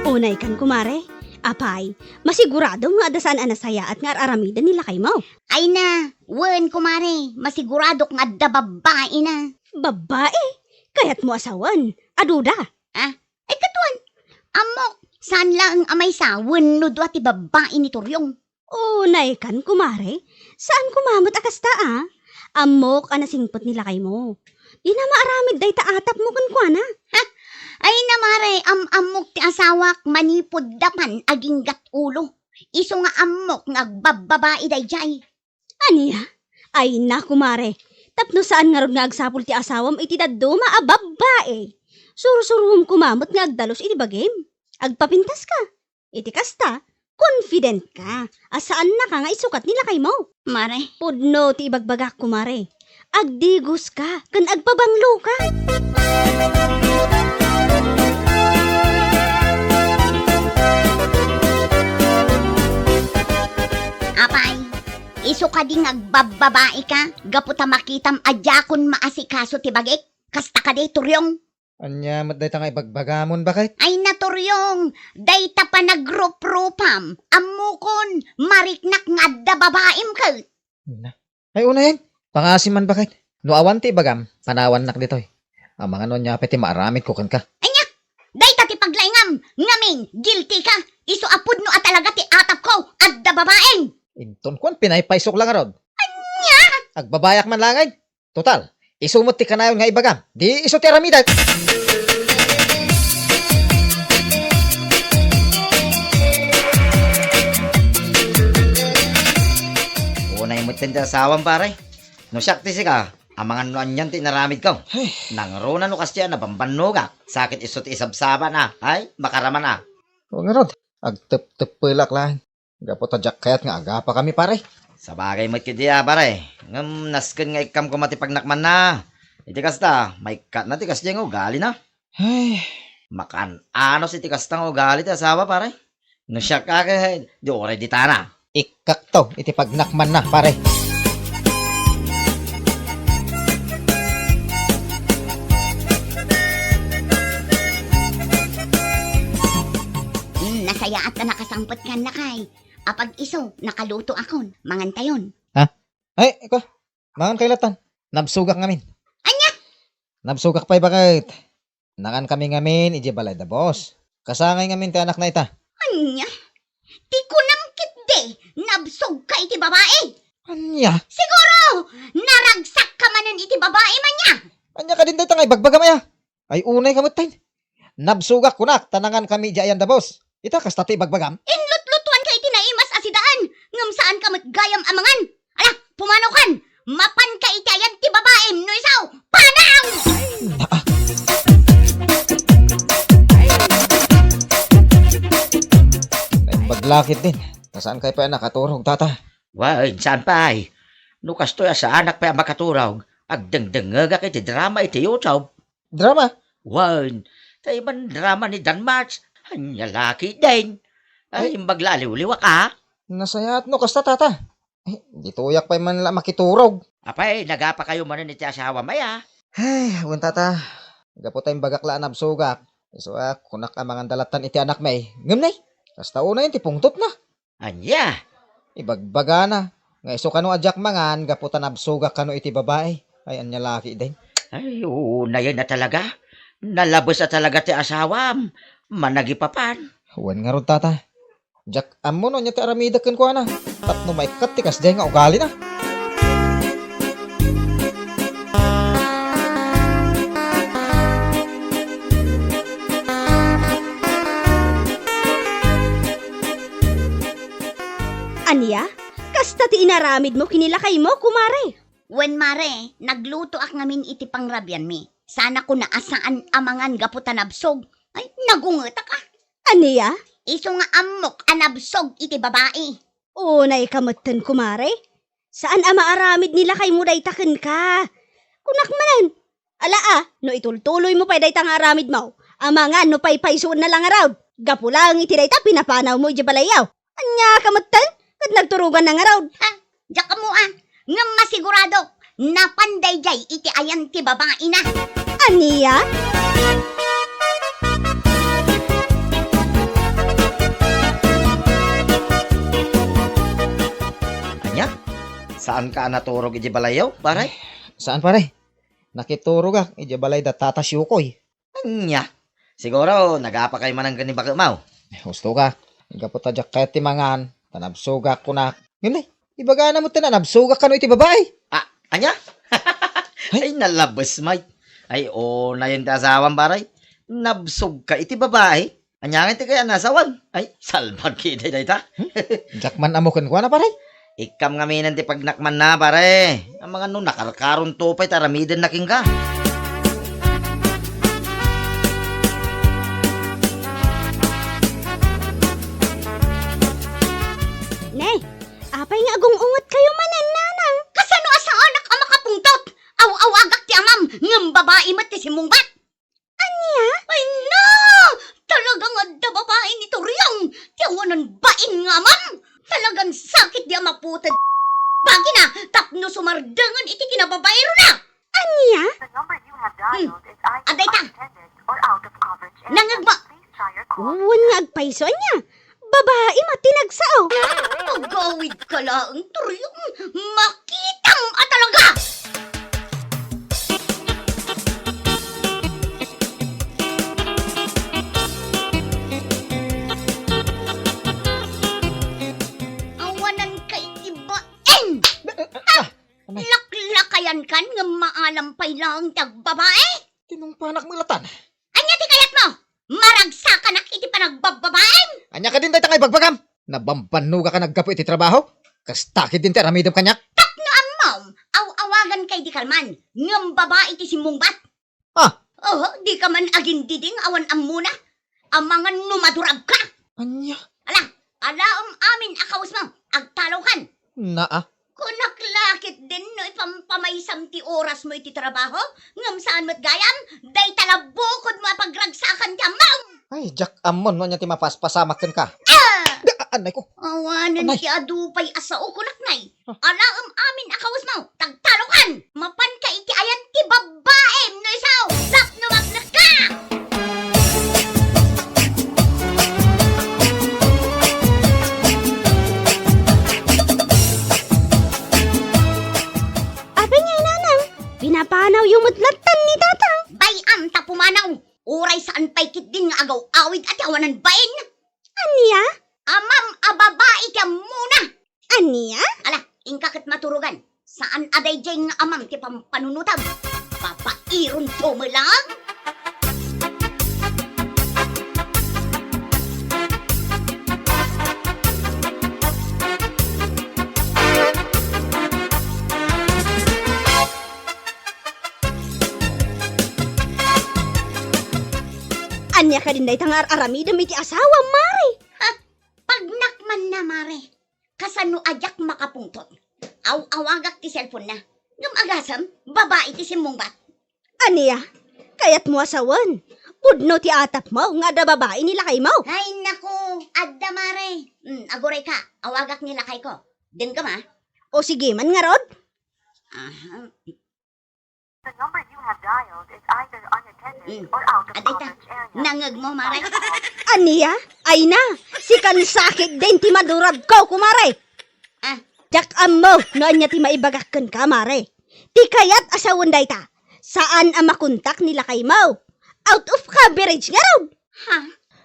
Unaykan, kumare. Apay, masigurado nga adda saan a nasayaat nga ar-aramiden ni lakaymo? Ay na, wen, kumare. Masiguradok nga adda babbaina. Babbai? Kayatmo a sawen? Aduda? Ah, Ay, katuan, ammok, Saan laeng a maysa wenno dua ti babbai ni Turyong. Unaykan, kumare. Saan koma met a kasta, a. Ammok a nasingpet ni lakaymo. Dina maaramid dayta atapmo kenkuana. Ha? Ay na, mare, am-ammok ti asawak manipud dapan aginggat ulo. Isu nga ammok nga agbabbabai daydiay. Ania? Ay na, kumare. Tapno saan ngarud nga agsapul ti asawam iti dadduma a babbai. Sursuruem koma met nga agdalus iti bagim. Agpapintaska. Iti kasta, confident ka a saannaka nga isukat ni lakaymo. Mare. Pudno ti ibagbagak, kumare. Agdigoska ken agpabangloka. Apay, isu kadi nga agbabbabaika gapu ta makitam a diakon maasikaso ti bagik? Kasta kadi, Turyong? Ania met dayta nga ibagbagamon, baket? Ay na, Turyong, dayta panagruprupam. Ammokon, mariknak nga adda babaim ket. Na. Ay, unayen. Pangaasim man, baket. No awan ti ibagam, panawannak ditoy. Amangan no ania pay ti maaramidko kenka. Ania? Dayta ti paglaingam, ngamin, guilty ka. Isu a pudno a talaga ti atapko, adda babaim. Inton kuan, pinaypaysok la ngarud. Ania? Agbabayak man laeng. Total, isu met ti kanayon nga ibagam. Di isu ti aramidek. Unay met ti asawam, pare. No siak ti sika, amangan no anian ti inaramidko. Hey. Nangruna no kasdiay a nabambannogak, sa ket isu ti isabsabana. Ay, makaramana. O ngarud, agtepteppelak laeng. Gapu ta diak kayat nga agapakami, pare. Sabagay met ketdi a, pare. Ngem nasken nga ikkam koma ti pagnakmanna. Iti kasta, maikkatna ti kasdiay nga ugalina. Ay. Makan-anos iti kasta nga ugali ti asawa, pare. No siak a ket, di uray ditana. Ikkakto iti pagnakmanna, pare. Hmm, nasayaat a nakasangpet ken lakay. Apag isu, nakalutoakon. Mangantayon. Ha? Ay, ikaw. Mangan kayo latan. Nabsogak ngamin. Ania? Nabsogak pay, baket. Nangankami ngamin idiay balay da boss. Kasangay ngamin ti anakna ita. Ania? Ti kunam ketdi, nabsogka iti babai. Ania? Siguro, naragsakka manen iti babai, ania? Ania kadin dayta nga ibagbagam, aya? Ay, unayka metten. Nabsogak kunak, ta nangankami idiay ayan da boss. Ita, kasta ti ibagbagam? Inlutlutuanka iti naimas a sidaen, ngem saanka met gayam a mangan. Ala, pumanokan! Mapanka iti ayan ti babaim, no isu, panaw! Naa. Naimbag la ketdin. Ta saan kayo pay a nakaturog, tata? Wen, saan pay. No kastoy a saanak pay a makaturog, agdengdengngegak iti drama iti YouTube. Drama? Wen, ta iban drama ni Danmars. Ania la ketdin. Ay, ay, imbag la a liwliwak, a. Nasayaat no kasta, tata. Eh, ditoyak pay man la makiturog. Apay, nagapakayo manen iti asawam, aya? Ay, wen, tata. Gapu ta imbagak la a nabsogak. Isu a, kunak a manganda lattan iti anakmi. Ngem nay, kasta unayen ti pungtotna. Ania? Ibagbagana nga isu kano a diak mangan gapu ta nabsogak kano iti babai. Ay, ania la ketdin? Ay, unayen a talaga. Nalabes a talaga ti asawam. Managipapan. Wen ngarud, tata. Diak ammo no ania ti aramidek kenkuana. Tapno maikkat ti kasdiay nga ugalina. Ania? Kasta ti inaramidmo ken ni lakaymo, kumare? Wen, mare, naglutoak ngamin iti pangrabianmi. Sana kuna a saan a mangan gapu ta nabsog. Ay, nagungetak, a. Ania? Isu nga ammok a nabsog iti babai. Unayka metten, kumare. Saan a maaramid ni lakaymo dayta kenka. Kunak manen, ala a, no itultuloymo pay dayta nga aramidmo, amangan no paypaysuenna la ngarud. Gapu laeng iti dayta pinapanawmo idiay balayyo. Aniaka metten? Ket nagturoganna ngarud. Ha? Diak ammo a. Ngem masiguradok, napan daydiay iti ayan ti babaina. Ania? Ania? Saanka a naturog idiay balayyo, pare? Saan, pare. Nakiturogak idiay balay da Tata Siukoy. Ania? Siguro, nagapakayo manen ken ni baketmo. Husto ka. Gapu ta diak kayat ti mangan, ta nabsogak kunak. Ngem ne, ibagana met ta nabsogak kano iti babai. Ah, ania? Ay. Ay, nalabes, Mike. Ay, o, nayon ti asawam, pare. Nabsog ka iti babai. Ania nga ti kayat nga asawan? Ay, salbag ketdi dayta. Hmm? Diak man ammo kenkuana, pare. Ikkam ngamin ti pagnakmanna, pare. Amangan no nakarkaronto pay ti aramidenna kenka. Ne, apay nga agung-ungetkayo manen, nanang? Kasano a saanak a makapungtot? Aw-awagak ti amam, ngem babai met ti simmungbat. Ania? Ay, na! Talagang adda babaen ni Toriong ti awanan bain nga amam. Talagang sakit di a maputed. Bagina, tapno sumardengen iti kinababaerona. Ania? The number you have dialed is either unattended or out of coverage area. Nangeg mo. Please try your call. Wen nga agpayso, ania? Babai met ti nagsao. Agawidka laeng, Toriong. Makitam a talaga! Awananka iti bain! Ah! Amay. Laklakayankan ngem maalam pay laeng ti agbabae? Tinungpanak met latta. Ania ti kayatmo? Maragsakanak iti panagbabbabaem? Ania kadin dayta nga ibagbagam? Nabambannogakan a gapu iti trabaho? Kasta ketdin ti aramidem kaniak? Tapno ammom, aw-awaganka idi kalman, ngem babai ti simmungbat. Ah! Oho, dika man agindiding awan ammona. Amangan no madurabka. Ania? Ala, alaem amin a kawesmo, agtalawkan. Naa. Kunak la ketdin no ipampamaysam ti orasmo iti trabaho, ngem saan met gayam, dayta la bukodmo a pagragsakan ti ammom. Ay, diak ammo no ania ti mapaspasamak kenka. Ah! Da, anay ko. Awanen ti adu pay a sao kunak, nay. Alaem amin a kawesmo, tagtalokan! Mapanka iti ayan ti babbaem no isu tapno mapnekka! Apay ngay, nanang? Pinapanawyo met lattan ni tatang? Bay-am ta pumanaw! Uray saan pay ketdin nga agaw-awid a ti awanan bain! Ania? Amam a babai ti ammona! Ania? Ala, inka ket maturogan. Saan a daydiay nga amam ti pampanunotam. Babaironto met lang. Ania kadin dayta nga ar-aramidem iti asawam, Mare? Ha? Pagnakmanna, Mare. Kasano a diak makapungtot? Aw-awagak ti cellphone-na. Ngem agasem, babai ti simmungbat. Ania? Kayatmo a sawen? Pudno ti atapmo nga adda babai ni lakaymo. Ay, naku, adda, Mare. Hmm, agurayka, awagak ni lakayko. Denggem, a? O, sige man ngarud. Aha. The number you have dialed is either unattended or out of coverage area. Adayta. Nangegmo, Mare. Ania? Ay na, sikan sakit din ti madurabko, kumare. Ah. Diak ammo no ania ti maibagak kenka, Mare. Ti kayat a sawen dayta, saan a makontak ni lakaymo. Out of coverage ngarud. Ha?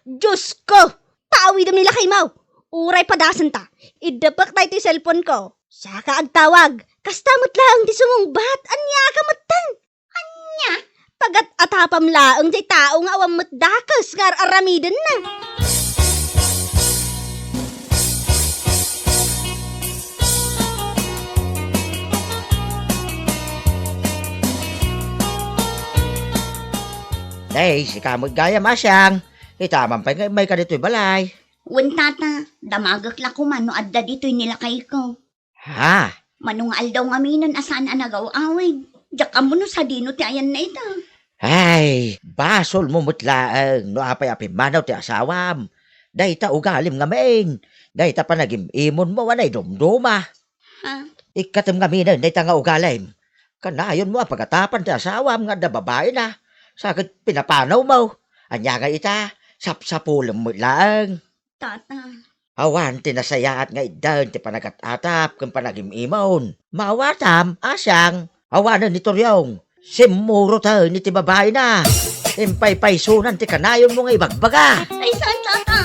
Diosko, paawidem ni lakaymo. Uray padasenta, iddepek daytoy cellphone-ko. Saka agtawag, kasta met laeng ti sumungbat, ania ka metten? Ania? Pagat-atapam laeng jay tao nga awan met dakes nga ar-aramidenna. Nay, sika met gayam a siang. Ita man pay nga immayka ditoy balay. Wen, tata, damagek la koma no adda ditoy ni lakayko. Ha? Mano nga aldaw ngaminen a saan a nagaw-awid. Diak ammo no sadino ti ayanna ita. Ay, basolmo met laeng no apay a pimmanaw ti asawam. Dayta ugalim ngamin. Dayta panagim-imonmo a naidumduma. Ha? Ikkatem ngaminen dayta nga ugalim. Kanayonmo a pagatapan ti asawam nga adda babaina. Sa ket pinapanawmo. Ania nga ita, sapsapulem met laeng. Tata. Awan ti nasayaat nga itdan ti panagat-atap ken panagim-imon. Maawatam a siang, awanen ni Toriong. Simmuroten iti babaina. Impaypaysonan ti kanayonmo nga ibagbaga. Ay, saan, Tata?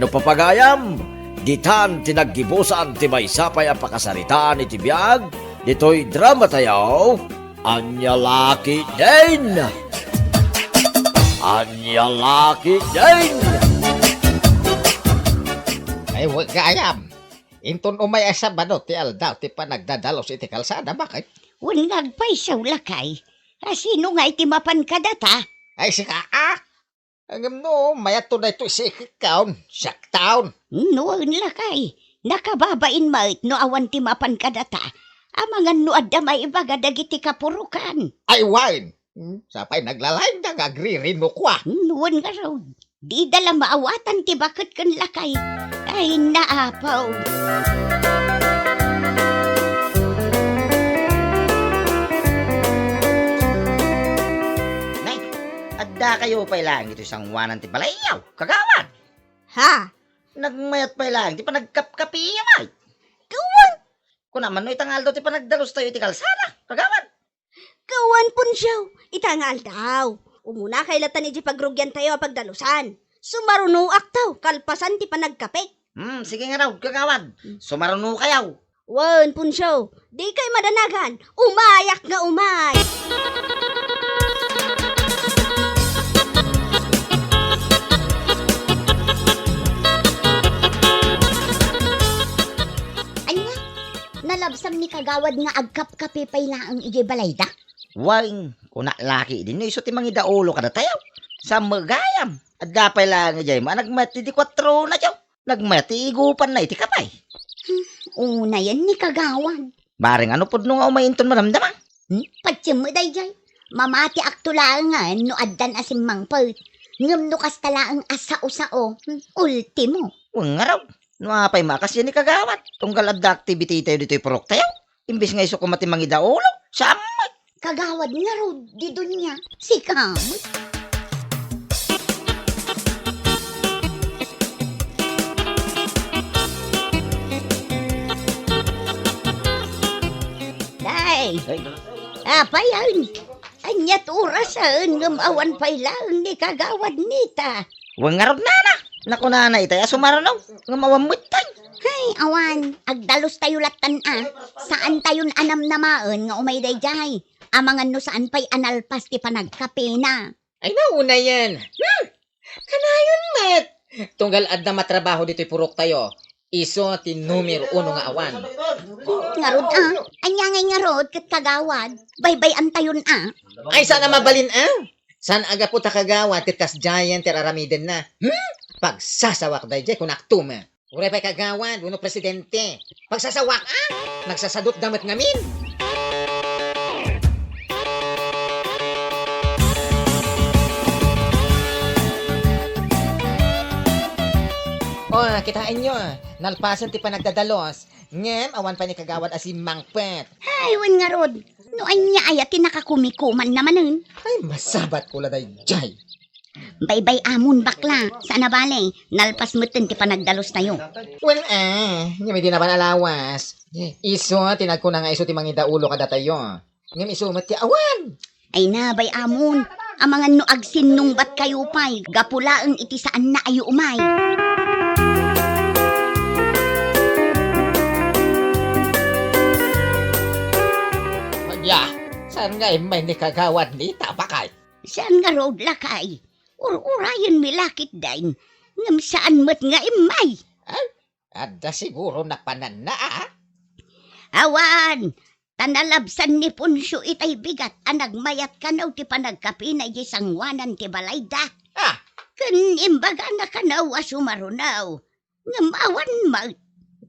Papagayam, ditan ti naggibusan ti maysa pay a pakasaritaan iti biag ditoy dramatayo, Ania La Ketdin! Ania La Ketdin! Ay, wen gayam. Inton umay a Sabado ti aldaw ti panagdadalus iti kalsada, baket? Wen nga agpayso, lakay. A, sino ngay ti mapan kadata? Ay, sika, a? Ngem no mayatto daytoy sikkaon, siaktaon. No, wen lakay, nakababain met no awan ti mapan kadata. Amangan no adda maibaga dagiti kapurokan. Ay, wen. Hmm, sapay naglalayda nga agririnukua. No, wen ngarud, dida la maawatan ti baket ken lakay. Ay, naapaw. Nay, adda kayo pay laeng itoy sangoanan ti balayyo, kagawad? Ha? Nagmayat pay laeng ti panagkapkapiyo, ay. Gawan. Kuna man no ita nga aldaw ti panagdalus tayo iti kalsada, kagawad? Gawan, Poncio, ita nga aldaw. Umuna kay latan iti pagrugian tayo a pagdalusan. Sumarunoak taw, kalpasan ti panagkape. Hmm, sige nga raw, kagawad. Hmm. Sumaruno kayaw. Wen, Poncio, di kay madanagan, umayak nga umay! Ania? Nalabsam ni kagawad nga agkapkape pay laeng idiay balayda? Wen, kuna laki idi no isu ti mangidaulo kadatayo. Sa met gayam, adda pay laeng idiay managmayat ti di kuatro na, Nagmayat ti igupanna iti kape. Hmm, unayen ni kagawad. Bareng ano pudno nga umay inton madamdama? Hmm? Patiem met daydiay. Mamatiakto laengen no addan a simmangpet. Ngem no kasta laeng a sao-sao, hmm, ultimo. Wen ngarud, no apay makasdiay ni kagawad, tunggal adda activity tayo ditoy purok tayo. Imbes nga isu koma ti mangidaulo, saan met? Kagawad ngarud, di dunia, sika met. Day, apay aen? Ania't orasen ngem awan pay laeng ni kagawad nita? Wen ngarud nana, nakunana itay a sumaruno, ngem awan metten. Hay, awan, agdalus tayo lattan a. Saan tayon a namnamaen nga umay daydiay. Amangan no saan pay a nalpas ti panagkapena. Ay, naunayen. Hmm! Kanayon met! Tunggal adda matrabaho ditoy purok tayo, isu ti numero uno nga awan. Ngarud a? Ania ngay ngarud ket kagawad? Baybay-antayon a? Ay, saan a mabalin a? Saan a gapu ta kagawad ket kasdiayen ti ar-aramidenna? Hmm? Pagsasawak daydiay kunakto met. Uray pay kagawad wenno presidente. Pagsasawak a? Nagsasadutda met ngamin. O, kitaenyo, nalpasen ti panagdadalos. Ngem awan pay ni kagawad a simmangpet. Hay, wen ngarud. No ania aya ti nakakumikumanna manen? Ay, masabatko la daydiay. Baybay-amon, bakla. Saan a bale, nalpas metten ti panagdalustayo. Wen a, ngem idi napan a lawas, isu ti nagkuna nga isu ti mangidaulo kadatayo. Ngem isu met ti awan. Ay na, bay-amon. Amangan no agsinnungbatkayo pay, gapu laeng iti saanna a umay. Ania, saan nga immay ni kagawad nita, bakay? Saan ngarud, lakay? Ur-urayenmi la ketdin, ngem saan met nga immay. Ay, adda siguro napananna, a? Awan, ta nalabsan ni Poncio itay bigat a nagmayat kano ti panagkapina idiay sangoanan ti balayda. Ah! Ken imbagana kano a sumaruno. Ngem awan met.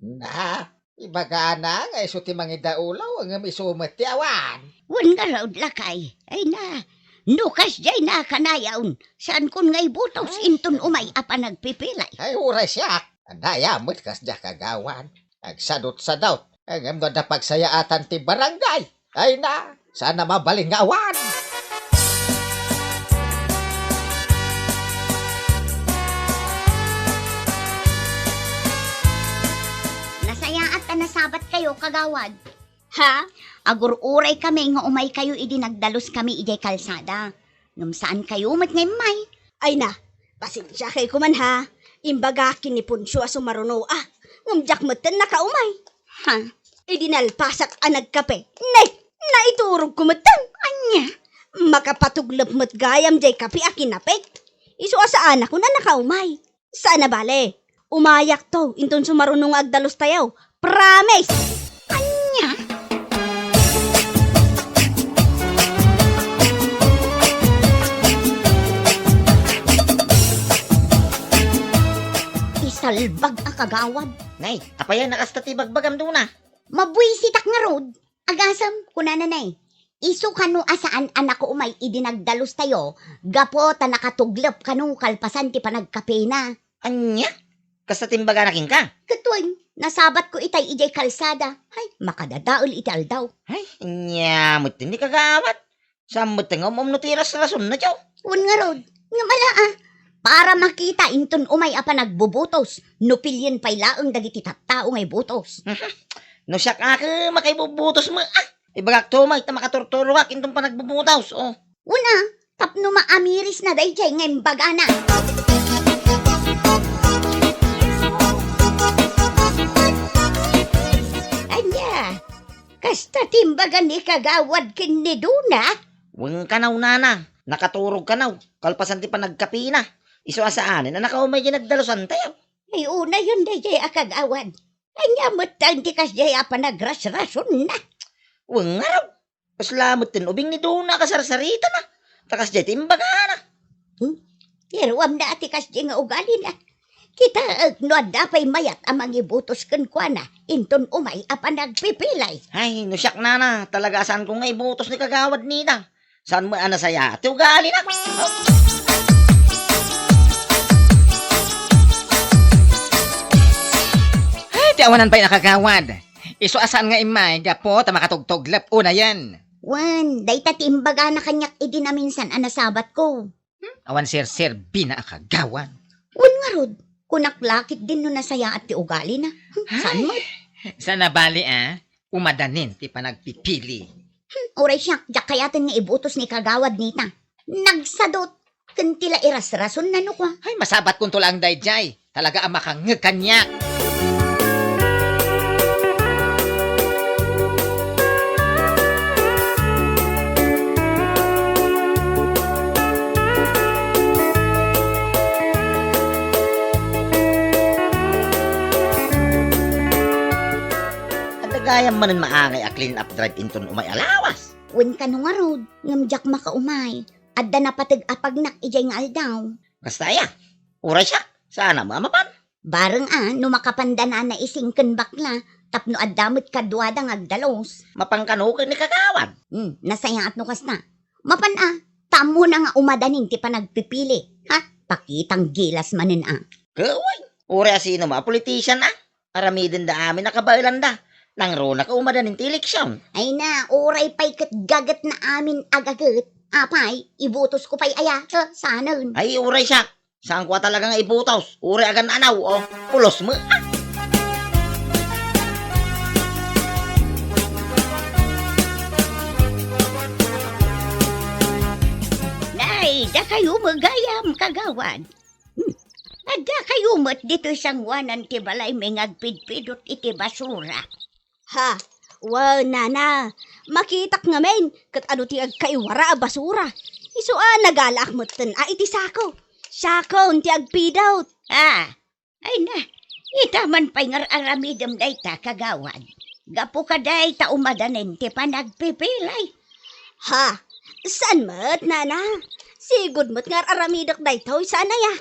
Na, ibagana nga isu ti mangidaulo, ngem isu met ti awan. Wen ngarud, lakay. Ay na, no kasdiay na kanayon, saankon nga ibutos inton umay a panagpipilay. Ay, uray siak. Anaya met kasdiay kagawad. Agsadutsadut. Ngem no adda pagsayaatan ti barangay. Ay na, saan a mabalin nga awan. Nasayaat ta nasabatkayo, kagawad. Ha? Agur-uraykami nga umaykayo idi nagdaluskami idiay kalsada. Ngem saankayo met nga immay. Ay na, pasensiakay koman ha. Imbagak ken ni Poncio a sumaruno a, ngem diak metten nakaumay. Ha? Idi nalpasak a nagkape, ne, naiturogko metten. Ania? Makapatuglep met gayam diay kape a kinapek. Isu a saanakon a nakaumay. Saan a bale. Umayakto, inton sumaruno nga agdalustayo. Promise! Ania? Isalbag a kagawad. Nay, apay a nakasta ti bagbagam, Dona? Mabuisitak ngarud. Agasem, kunana, nay, isu kano a saan a nakaumay idi nagdalustayo, gapu ta nakatuglep kano kalpasan ti panagkapena. Ania? Kasta ti imbagana kenka? Ket wen, nasabatko itay idiay kalsada. Hay, makadadael iti aldaw. Hay, ania metten ni kagawad? Saan metten nga um-umno ti rasrasonna, Joe? Wen ngarud, ngem ala a, para makita inton umay a panagbubutos, no pilien pay laeng dagiti tattao nga ibutos. No siak a ket makaibubutos met, ah, ibagak to met ta makaturturogak inton panagbubutos, oh. Wen a, tapno maamirisna daydiay nga imbagana. Ania? Kasta ti imbaga ni kagawad ken ni Dona? Wen kanaw, nana, nakaturog kanaw, kalpasan ti panagkapena. Isu a saanen a nakaumay diay nagdalusantayo. Ay, unayen daydiay a kagawad. Ania metten ti kasdiay a panagrasrasonna? Wen ngarud, kasla metten ubing ni Dona a kasarsaritana. Ta kasdiay ti imbagana. Hmm? Iruamna a ti kasdiay nga ugalina. Kitaek no adda pay mayat a mangibutos kenkuana inton umay a panagpipilay. Ay, no siak, nana, talaga a saanko nga ibutos ni kagawad Nita. Saan met a nasayaat ti ugalina? Ay, ti awanan pay a kagawad. Isu a saan nga immay gapu ta makatugtuglep unayen. Wen, dayta ti imbagana kaniak idi naminsan a nasabatko. Hmm? Awan serserbina a kagawad. Wen ngarud, kunak la ketdin no nasayaat ti ugalina. Hmm, saan met? Saan a bale a umadanin ti panagpipili. Hmm, uray siak, diak kayaten nga ibutos ni kagawad Nita. Nagsadut, ken ti la irasrasonna no kua. Ay, masabatkonto laeng daydiay. Talaga a makangngeg kaniak. Adda gayam manen maangay a clean up drive inton umay a lawas. Wen kano ngarud, ngem diak makaumay. Adda napateg a pagnak idiay nga aldaw. Kasta aya? Uray siak, saan a mapan? Bareng a, no makapanda nana Ising ken bakla, tapno adda met kaduada nga agdalus. Mapan kano ken ni kagawad? Hmm, nasayaat no kasta. Mapan a, ta ammona nga umadanin ti panagpipili. Ha? Pakitang gilas manen a. Kawan, uray a sino ma, politician a. Aramidenda amin a kabaelanda. Nangruna ka umadanin ti eleksion. Ay na, uray pay ket gagetna amin a gaget. Apay, ibutosko pay aya? Sa, sanen? Ay, uray siak. Saanko a talaga nga ibutos. Uray agan-anaw, o. Pulos met. Ah! Nay, dakayo met gayam, kagawad. Hmm. Addakayo met ditoy sangoanan ti balaymi nga agpidpidot iti basura. Ha? Wen, nana, makitak ngamin ket adu ti agkaiwara a basura. Isu a nagalaak metten a iti sako. Sakon ti agpidot. Ah, ay na, ita man pay nga ar-aramidem dayta, kagawad. Gapu kadayta umadanen ti panagpipilay. Ha? Saan met, nana? Sigud met nga ar-aramidek daytoy, saan aya?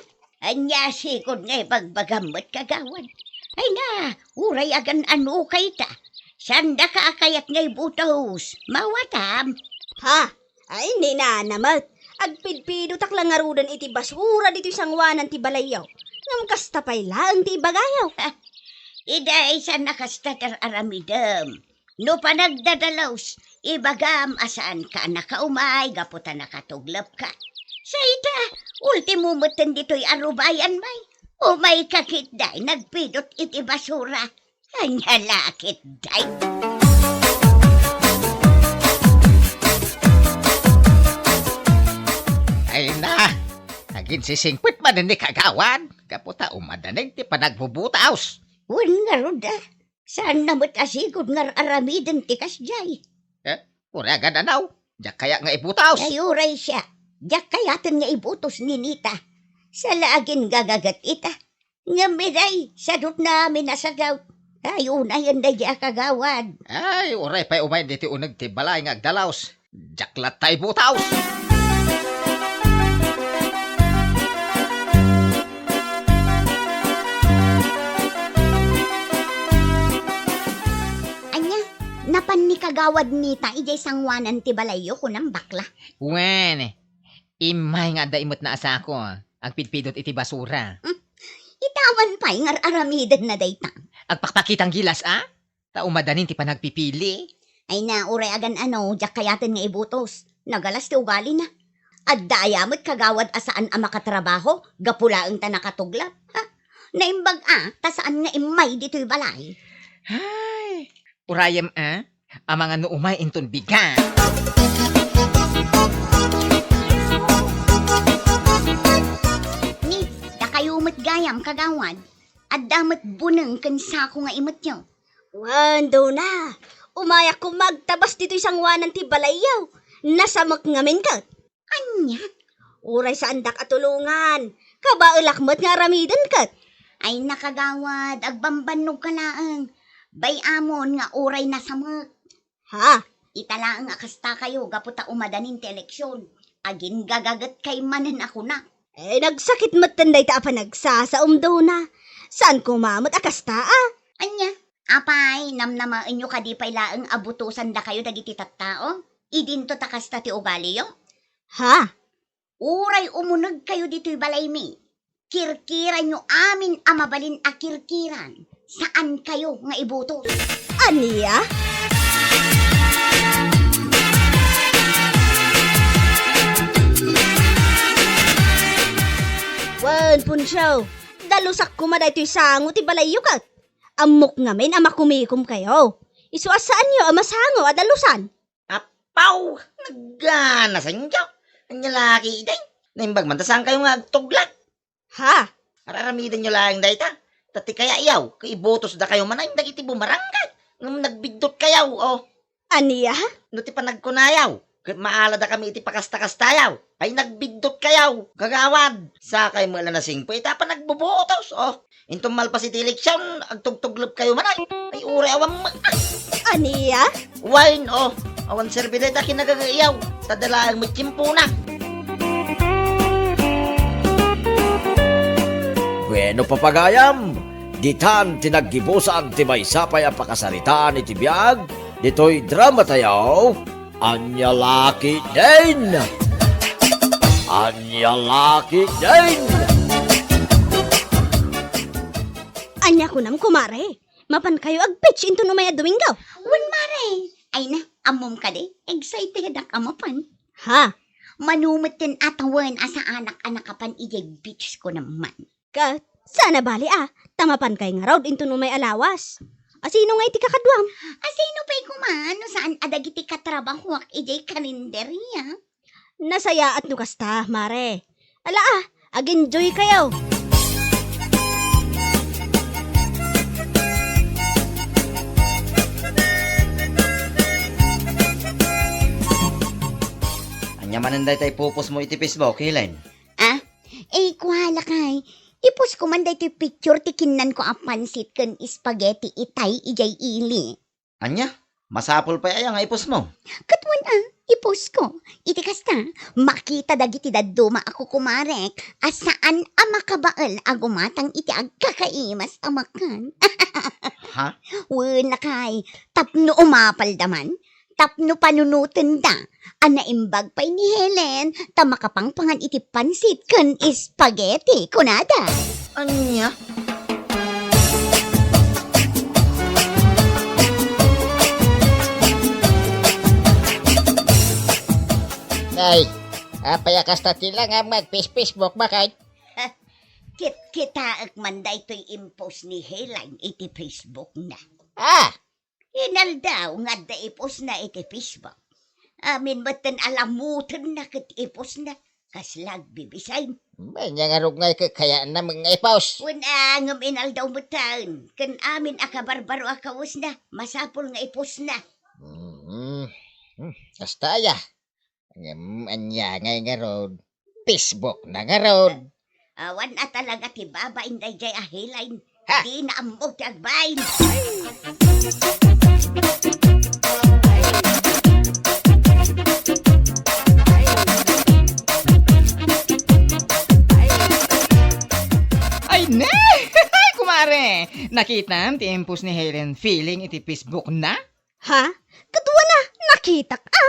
Ania sigud nga ibagbagam met, kagawad? Ay na, uray agan-ano kayta. Saandaka a kayat nga ibutos. Mawatam. Ha? Ay, ni nana met. Agpidpidotak la ngaruden iti basura ditoy sangoanan ti balayyo. Ngem kasta pay laeng ti ibagayo. Iday, saan a kasta ti ar-aramidem. No panagdadalus, ibagam a saanka a nakaumay gapu ta nakatuglepka. Sa ita, ultimo metten ditoy a rubayan, may. Umayka ketdi, nagpidot iti basura. Ania la ketdi? Ay na, aginsisingpet manen ni kagawad. gapu ta umadaneg ti panagbubutaos. Wen ngarud, a, saanna met a sigud nga ar-aramiden ti kasdiay. Eh, uray agan-anaw, diak kayat nga ibutaos. Ay, uray siak, diak kayaten nga ibutos ni Nita. Saan la agingagaget ita. Ngem idiay, sadutna amin a sagaw. Ay, unayen daydi a kagawad. Ay, uray pay umay ditoy uneg ti balay nga agdalaos. Diak latta ibutaos. Ania, napan ni Kagawad Nita idiay sangoanan ti balayyo, kunam, bakla? Wen, immay nga adda imetna a sako, agpidpidot iti basura. Hmm? Ita man pay nga ar-aramidenna dayta. Agpakpakitang gilas, a? Ta umadanin ti panagpipili. Ay na, uray agan-ano, diak kayaten nga ibutos. Nagalas ti ugalina. Adda aya met kagawad a saan a makatrabaho, gapu laeng ta nakatuglap. Ha? Naimbag a, ta saan nga immay ditoy balay. Ay, urayem a, amangan no umay inton bigat. Ni, dakayo met gayam, kagawad. Adda met buneng ken sako nga imetyo. Wen, Dona, umayak koma agtabas ditoy sangoanan ti balayyo. Nasamek ngamin ket. Ania? Uray saandak a tulongan. Kabaelak met nga aramiden ket. Ay, nakagawad, agbambannog ka laeng. Bay-amon nga uray nasamek. Ha? Ita laeng a kastakayo gapu ta umadanin ti eleksion. Agingagaget kay manen a kuna. Eh, nagsakit metten dayta a panagsasaom, Dona. Saan koma met a kasta, a? Ania? Apay, namnamaenyo kadi pay laeng a butosan dakayo dagiti tattao? Idinto ta kasta ti ugaliyo? Ha? Uray umunegkayo ditoy balaymi, kirkiranyo amin a mabalin a kirkiran. Saankayo nga ibutos. Ania? Wen, Puncio, dalusak koma daytoy sango ti balayyo ket. Ammok ngamin a makumikomkayo. Isu a saanyo a masango a dalusan. Apaw! Nagganasanyo! Ania la ketdin? Naimbag man ta saankayo nga agtuglap. Ha? Ar-aramidenyo laeng dayta. Ta ti kayatyo, ket ibutosdakayo manen dagiti bumarangay. Ngem nagbiddutkayo, o. Ania? No ti panagkunayo, ket maaladakami iti pakastakastayo, ay nagbiddutkayo, kagawad. Sakay met la nasingpet ita a panagbubutos, o. Inton malpas iti eleksion, agtugtuglapkayo manen. Ay, uray awan ma-, ah! Ania? Wen, o, awan serbi dayta kinagagayaw. Ta dalaeng met tiempona. Bueno, papagayam, ditan ti naggibusan ti maysa pay a pakasaritaan iti biag ditoy dramatayo. Ania la ketdin? Ania la ketdin? Ania kunam, kumare? Mapankayo ag-beach inton umay a Domingo? Wen, mare. Ay na, ammom kadi, excitedak a mapan. Ha? Mano metten a tawen a saanak a nakapan idiay beach ko naman. Ket, saan a bali a, ta mapankay ngarud inton umay a lawas. Asino nga iti kakaduam? Asino pay koma no saan a dagiti katrabahoak idiay karinderia? Nasayaat no kasta, mare. Ala a, ag-enjoykayo. Ania manen dayta ipupos mo iti Facebook, Helen? Ah, eh, kuala kay, ipos ko man daytoy picture ti kinnanko a pansit ken spaghetti itay idiay ili. Ania? Masapul pay aya nga ipos mo? Ket wen a, ipos ko. Iti kasta, makita dagiti dadduma a kukumarek a saan a makabael a gumatang iti agkakaimas a makan. Ha? Wen a kay, tapno umapalda man, tapno panunotenda a naimbag pay ni Helen ta makapangpangan iti pansit ken spaghetti, kunada. Ania? Nay, apay a kasta ti langam nga agpis-Facebook, bakay? Kitkitaek man daytoy impos ni Helen iti Facebook na. Ah! Inaldaw nga adda ipusna iti Facebook. Amin metten a lamutenna ket ipusna. Kasla agbibisay. Ania ngarud nga ikakayatna nga i-post? Wen a, ngem inaldaw metten. Ken amin a kabarbaro a kawesna, masapul nga i-postna. Mm. Hmm, kasta aya. Ngem ania ngay ngarud? Facebook na ngarud. Awan a talaga ti babain daydiay a Helen. Ha? Dina ammo ti agbain. Ay, ne! Kumare! Nakitam ti i-post ni Helen Feeling iti Facebook na? Ha? Ket wen a, nakitak a.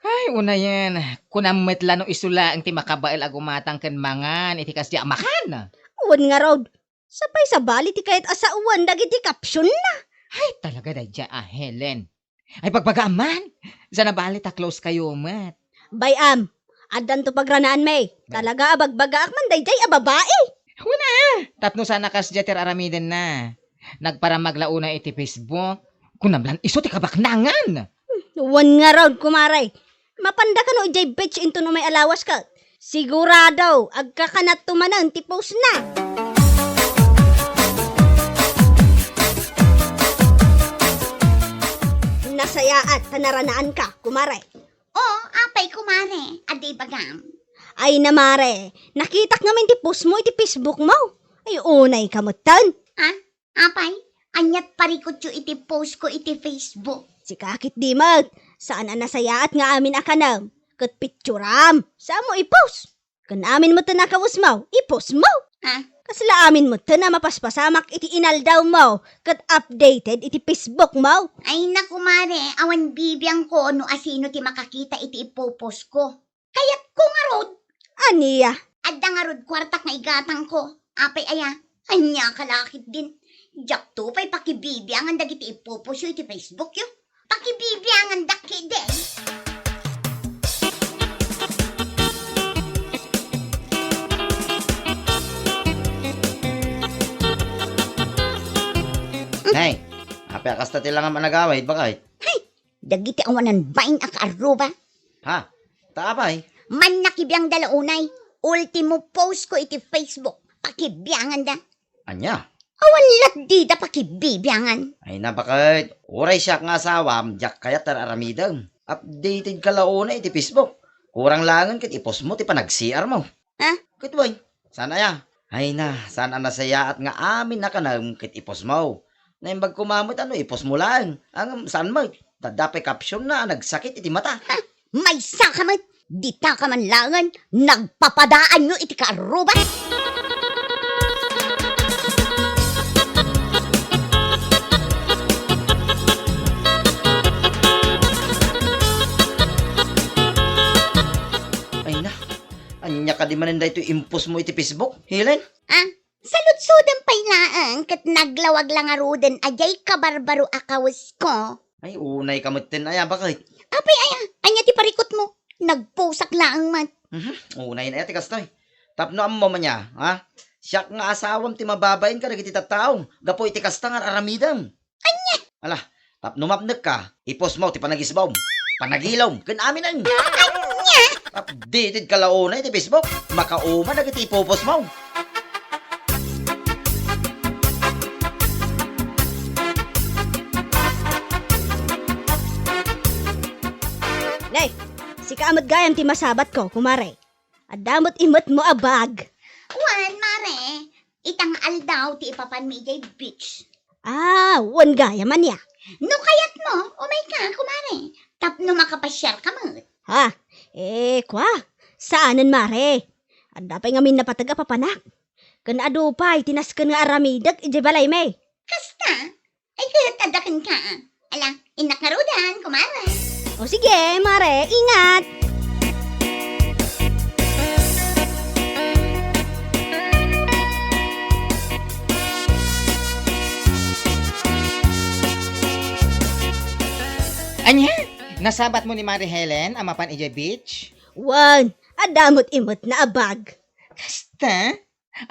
Ay, unayen, kunam met la no isu laeng ti makabael a gumatang ken mangan iti kasdi a makan. Wen ngarud, sapay sabali ti kayat a sawen dagiti caption na. Ay, talaga daydiay a Helen. Ay, bagbagaam man. Sa nabali ta close kayo met. Bay-am, addanto pagranaan, May. Bay. Talaga a bagbagaak man daydiay a babai. Wen a, tapno saan a kasdiay ti ar-aramiden na. Nagparamag la unay iti Facebook. Kunam lan isu ti kabaknangan. Wen ngarud, kumare. Mapanda kano idiay beach inton umay a lawas ket. Sigurado, agkakanatto manen ti post na. Nasayaat ta naranaanka, kumare. O, apay, kumare, adi bagam. Ay na, mare, nakitak ngamin ti post mo iti Facebook mo. Ay, unay ka metten. Ah, apay, aniat parikutyo iti post ko iti Facebook? Sika ketdi met, saan a nasayaat nga amin a kanam, ket pitsuram, saan mo i-post. Ken amin metten a kawes mo, i-post mo. Ah? Kasla amin metten a mapaspasamak iti inaldaw mo ket updated iti Facebook mo. Ay, naku, mare, awan bibiangko no asino ti makakita iti ipopost ko. Kayatko ngarud. Ania? Adda ngarud kuartak nga igatangko. Apay aya? Ania ka la ketdin? Diakto pay pakibibiangan dagiti ipopost yo iti Facebook yo. Pakibibiangandak ketdi. Nay, apay a kasta ti langam a nagawid, baket? Hay, dagiti awanan bain a kaarruba. Ha? Ta apay? Mannakibiangda la unay. Ultimo post ko iti Facebook. Pakibianganda. Ania? Awan lat dida pakibibiangan. Ay na, baket. Uray siak nga asawam, diak kayat ti ar-aramidem. Updated ka la unay iti Facebook. Kurang laengen ket i-post mo ti panag-C R mo. Ha? Ket wen, saan aya? Ay na, saan a nasayaat nga amin a kanam ket i-post mo. Naimbag koma met a no i-post mo laeng. Ngem saan met? Adda pay caption na a nagsakit iti mata. Ha? Maysa ka met! Dita ka man laengen, nagpapadaanyo iti kaarruba! Ay na, ania kadi manen daytoy i-post mo iti Facebook, Helen? Ah, saludsodem pay laeng ket naglawag la ngaruden a diay kabarbaro a kawesko. Ay, unay ka metten aya, baket? Apay aya, ania ti parikut mo? Nagpusak laeng met. Mhm, unay na aya ti kastoy. Tapno ammom aya, ha? Siak nga asawam ti mababain kadagiti tattao gapu iti kasta nga ar-aramidem. Ania? Ala, tapno mapnek ka, i-post mo ti panagisbom, panagilom, ken aminen. Ania? Updated ka la unay iti Facebook, makauma dagiti i-post mo. Nay, sika a met gayam ti masabatko, kumare. Adda met imetmo a bag. Wen, mare. Ita nga aldaw ti ipapanmi idiay beach. Ah, wen gayam ania? No kayatmo, umayka, kumare. Tapno makapasiarka met. Ha? Eh, kua? Saanen, mare. Adda pay ngamin napateg a papanak. Ken adu pay ti nasken nga aramidek idiay balaymi. Kasta? Ay, ket adda kenka. Ala, innak ngaruden, kumare. O sige, mare, ingat. Ania? Nasabatmo ni Mare Helen a mapan idiay beach? Wen, adda met imetna a bag. Kasta?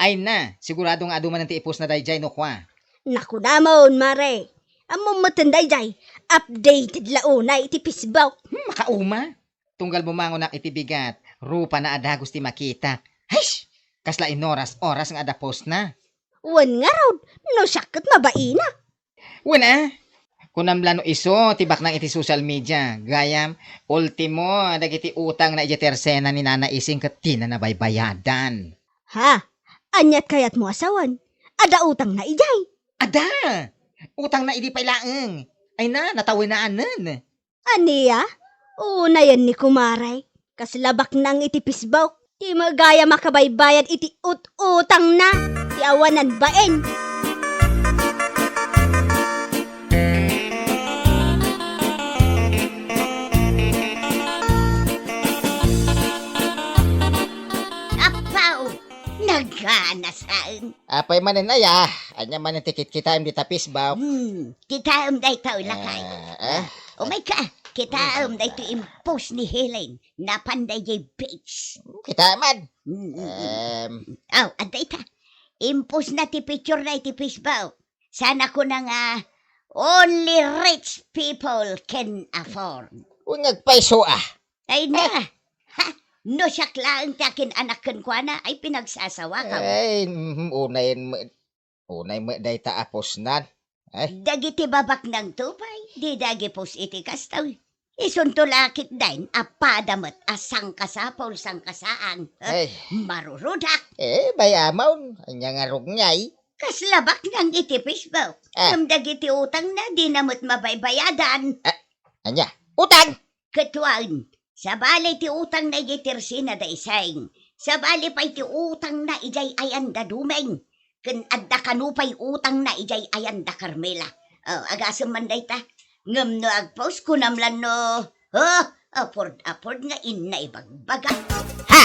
Ay na, sigurado nga adu manen ti i-post na daydiay no kua. Nakunamon, mare. Ammom metten daydiay, updated la unay iti Facebook. Hmm, makauma. Tunggal bumangonak iti bigat, Rupana a dagus ti makita. Hais! Kasla inoras-oras nga adda postna. Wen ngarud, no siak ket mabaina. Wen a, kunam la no isu ti baknang iti social media, gayam, ultimo, dagiti utangna idiay tersena ni Nana Ising ket dina nabaybayadan. Ha? Aniat kayatmo a sawen? Adda utangna idiay? Adda! Utangna idi pay laeng. Ay na, natawenanen. Ania? Unayen ni kumare. Kasla baknang iti Facebook. Ti met gayam a kabaybayad iti ut-utangna. Ti awanan bain. Apaw! Naganasaen. Apay manen aya? Ania manen ti kitkitaem dita Facebook? Hmm, kitaem dayta, lakay. Ah, ah. Umayka, kitaem daytoy impost ni Helen. Napan daydiay beach. Kitaem man. Mm, mm, mm. Em. Aw, adda ita. Impostna ti picturena iti Facebook. Sana kuna nga, "Only rich people can afford." Wen nga agpayso a. Ay na. Ha? No siak laeng ti akin-anak kenkuana, ay pinagsasawakam. Ay, mhm, unayen met, unay met dayta a postnan. Ay. Dagiti babaknangto pay, dida agipos iti kastoy. Isunto la ketdin a pada met a sangkasapul, sangkasaang. Ay. Marurudak. Eh, bay-amon, ania ngarud ngay? Kasla baknang iti Facebook. Ah. Ngem dagiti utangna, dina met mabaybayadan. Ah, ania? Utang? Ket wen, sabali ti utangna idiay tersena da Ising. Sabali pay ti utangna idiay ayan da Dumeng. Ken adda kano pay utangna idiay ayan da Carmela. Oh, agasem man dayta. Ngem no agpost, kunam la no, oh, afford, afford nga inna ibagbaga. Ha!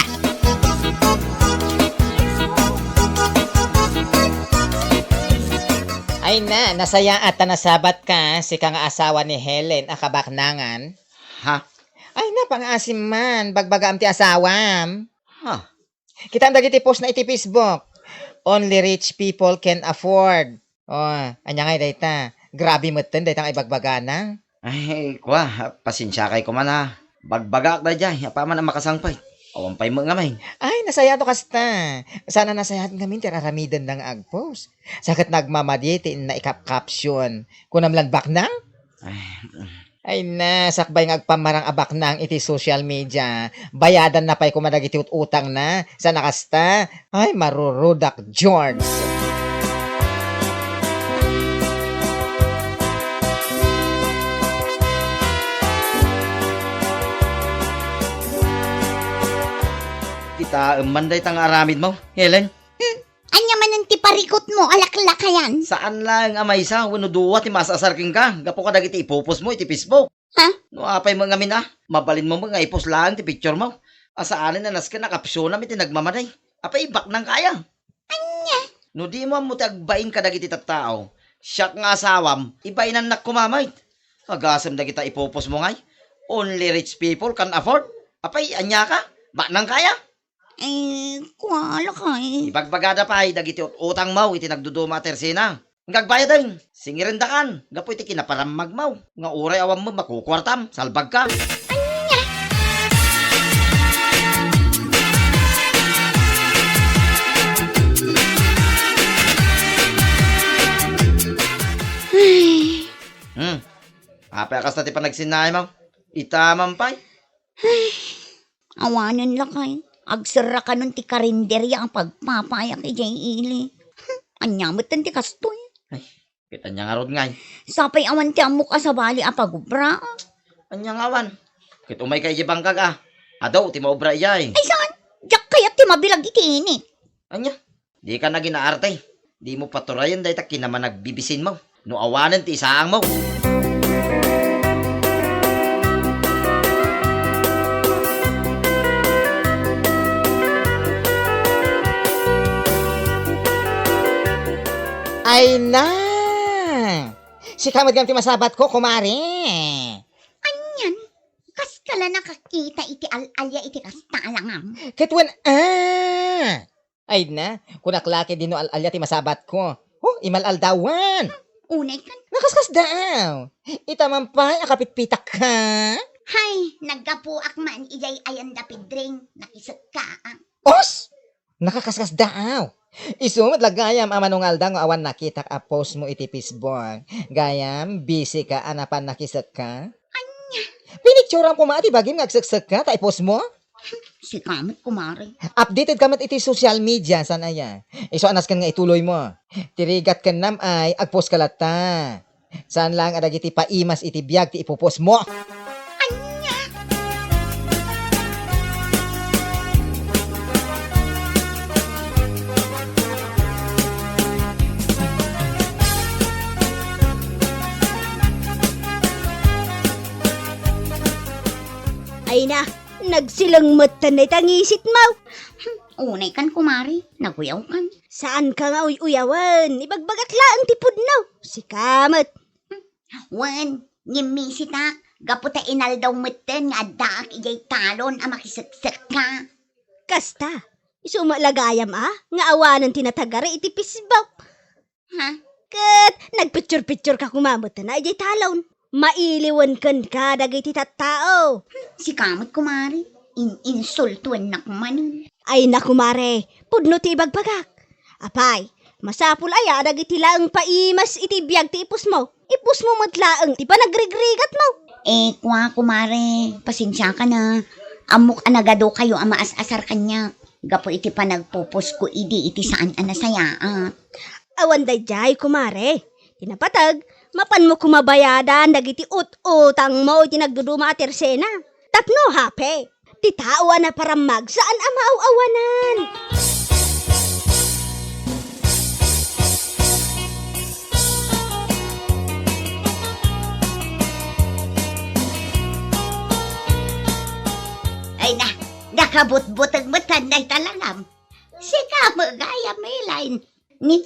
Ay na, nasayaat ta nasabatka, sika nga asawa ni Helen a kabaknangan. Ha? Ay na, pangaasim man, bagbagaam ti asawam. Ha? Kitaem dagiti postna iti Facebook. Only rich people can afford. Oh, ania ngay dayta? Grabe metten dayta nga ibagbagana. Ay, kua, pasensiakay koma a. Bagbagaak daydiay, apaman a makasangpet. Awan pay met ngamin. Ay, nasayaat no kasta. Saan a nasayaat ngamin ti ar-aramidenna nga agpost. Sa ket nagmamadi ti inna ikap-caption. Kunam la baknang? Ay, mm. Ay na, sakbay nga agpammarang a baknang iti social media, bayadanna pay koma dagiti ut-utangna. Saan a kasta? Ay, marurudak, George! Kitaem man dayta nga aramidmo, Helen? Hmm. Ania manen ti parikutmo a laklakayan? Saan laeng a maysa wenno dua ti maas-asar kenka gapu kadagiti ipupostmo iti Facebook. Ha? No apay met ngamin a, mabalinmo met nga ipost laeng ti picturemo. A saanen a nasken a captionam iti nagmamadi. Apay, baknangka aya? Ania? No dimo ammo ti agbain kadagiti tattao, siak nga asawam, ibainannak koma met. Agasem dagita ipupostmo ngay, "Only rich people can afford." Apay, aniaka? Baknangka aya? Eh, kua, lakay. Ibagbagada pay dagiti ut-utangmo iti nagduduma a tersena. Ngem agbayaden, singirendakan gapu iti kinaparammagmo nga uray awan met makukuartam, salbagka. Ania? Ay. Hmm. Apay a kasta ti panagsinnaaymo? Ita man pay. Ay. Awanen lakay. Agserrakanon ti karinderia a pagpapayak idiay ili. Ania metten ti kastoy? Ay, ket ania ngarud ngay? Sapay awan ti ammok a sabali a pagobra. Ania nga awan? Ket umayka idiay bangkag a. Adu ti maobra idiay. Ay saan? Diak kayat ti mabilag iti init. Ania? Dika naginaarte. Dimo paturayen dayta kinamanagbibisinmo no awanen ti isaangmo. Ay na! Sika met gayam ti masabatko, kumare. Anian? Kaska la nakakita iti al-alia iti kasta a langam? Ket wen a! Ay na, kunak la ketdi no al-alia ti masabatko. Oh, imal-aldawan! Unay kan? Nakaskasdaaw! Ita man pay a kapitpitakka? Hay, naggapuak man idiay ayan da Pedring, nakisekka. Os! Nakakaskasdaaw! Isu met la gayam a manungalda nga awan nakitak a post mo iti Facebook. Gayam, busy ka a napan nakisekka? Ania? Pinicturam koma ti bagim nga agseksekka ta i-post mo? Sika met, kumare. Updated ka met iti social media, saan aya? Isu a nasken nga ituloy mo. Ti rigat ken nam ay, agpost ka latta. Saan laeng a dagiti paimas iti biag ti ipopost mo. Ania? Ay na, nagsileng metten dayta ngisitmo. Unay kan, kumare, naguyawkan. Saanka nga uy-uyawen, ibagbagak laeng ti pudno. Sika met. Wen, ngimmisitak, gapu ta inaldaw metten nga addaak idiay talon a makiseksekka. Kasta, isu met la gayam a, nga awanen ti natagari iti Facebook. Ha? Ket nagpicture-picture ka koma met na idiay talon. Mailiwen kenka dagiti tattao. Sika met, kumare, in-insultuennak manen. Ay na, kumare, pudno ti ibagbagak. Apay, masapul aya a dagiti laeng paimas iti biag ti i-post mo? I-post mo met laeng ti panagrigrigatmo. Eh, kua, kumare, pasensiaka na. Ammok a nagadukayo a maas-asar kaniak gapu iti panagpoposko idi iti saan a nasayaat. Awan daydiay, kumare. Ti napateg, mapanmo koma bayadan dagiti ut-utangmo iti nagduduma a tersena. Tapno hape, ti tao a naparammag saan a maaw-awanan. Ay na, nakabutbuteng metten dayta langam. Sika met gayam, Elaine. Ni,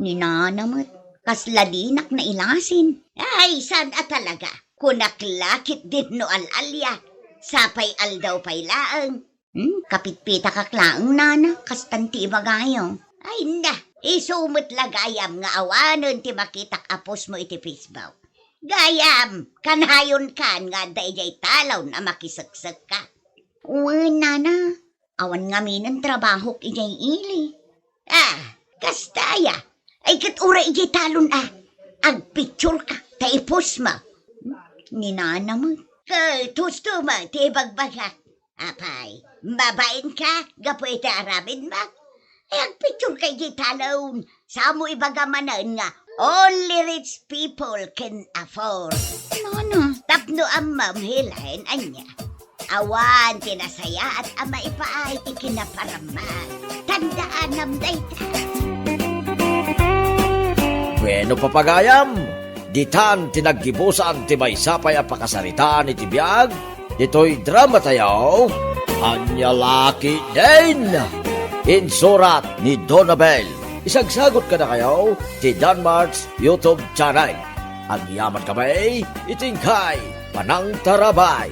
ni Nana met, kasla dinak nailasin. Ay, saan a talaga? Kunak la ketdin no al-alia. Sapay aldaw pay laeng. Hmm, kapitpitakak laeng, Nana, kastan ti ibagayo. Ay na, isu met la gayam nga awanen ti makitak a post mo iti Facebook. Gayam, kanayon kan nga adda idiay talon a makiseksekka. Wen, Nana, awan ngaminen trabahok idiay ili. Ah, kasta aya. Ay, ket uray idiay talon a agpictureka ta i-post mo. Ni Nana met. Ket husto met ti ibagbagak. Apay, mabainka gapu iti aramidmo? Ay, agpictureka idiay talon. Saanmo ibaga manen nga only rich people can afford. Nana. Tapno ammom, Elaine, ania? Awan ti nasayaat a maipaay ti kinaparamman. Tandaanam dayta. Bueno, papagayam, ditan ti naggibusan ti maysa pay a pakasaritaan iti biag ditoy dramatayo, Ania La Ketdin. Insurat ni Donabel. Isagsagot kadakayo ti Danmart's YouTube channel. Agyamankami iti inkay panangtarabay.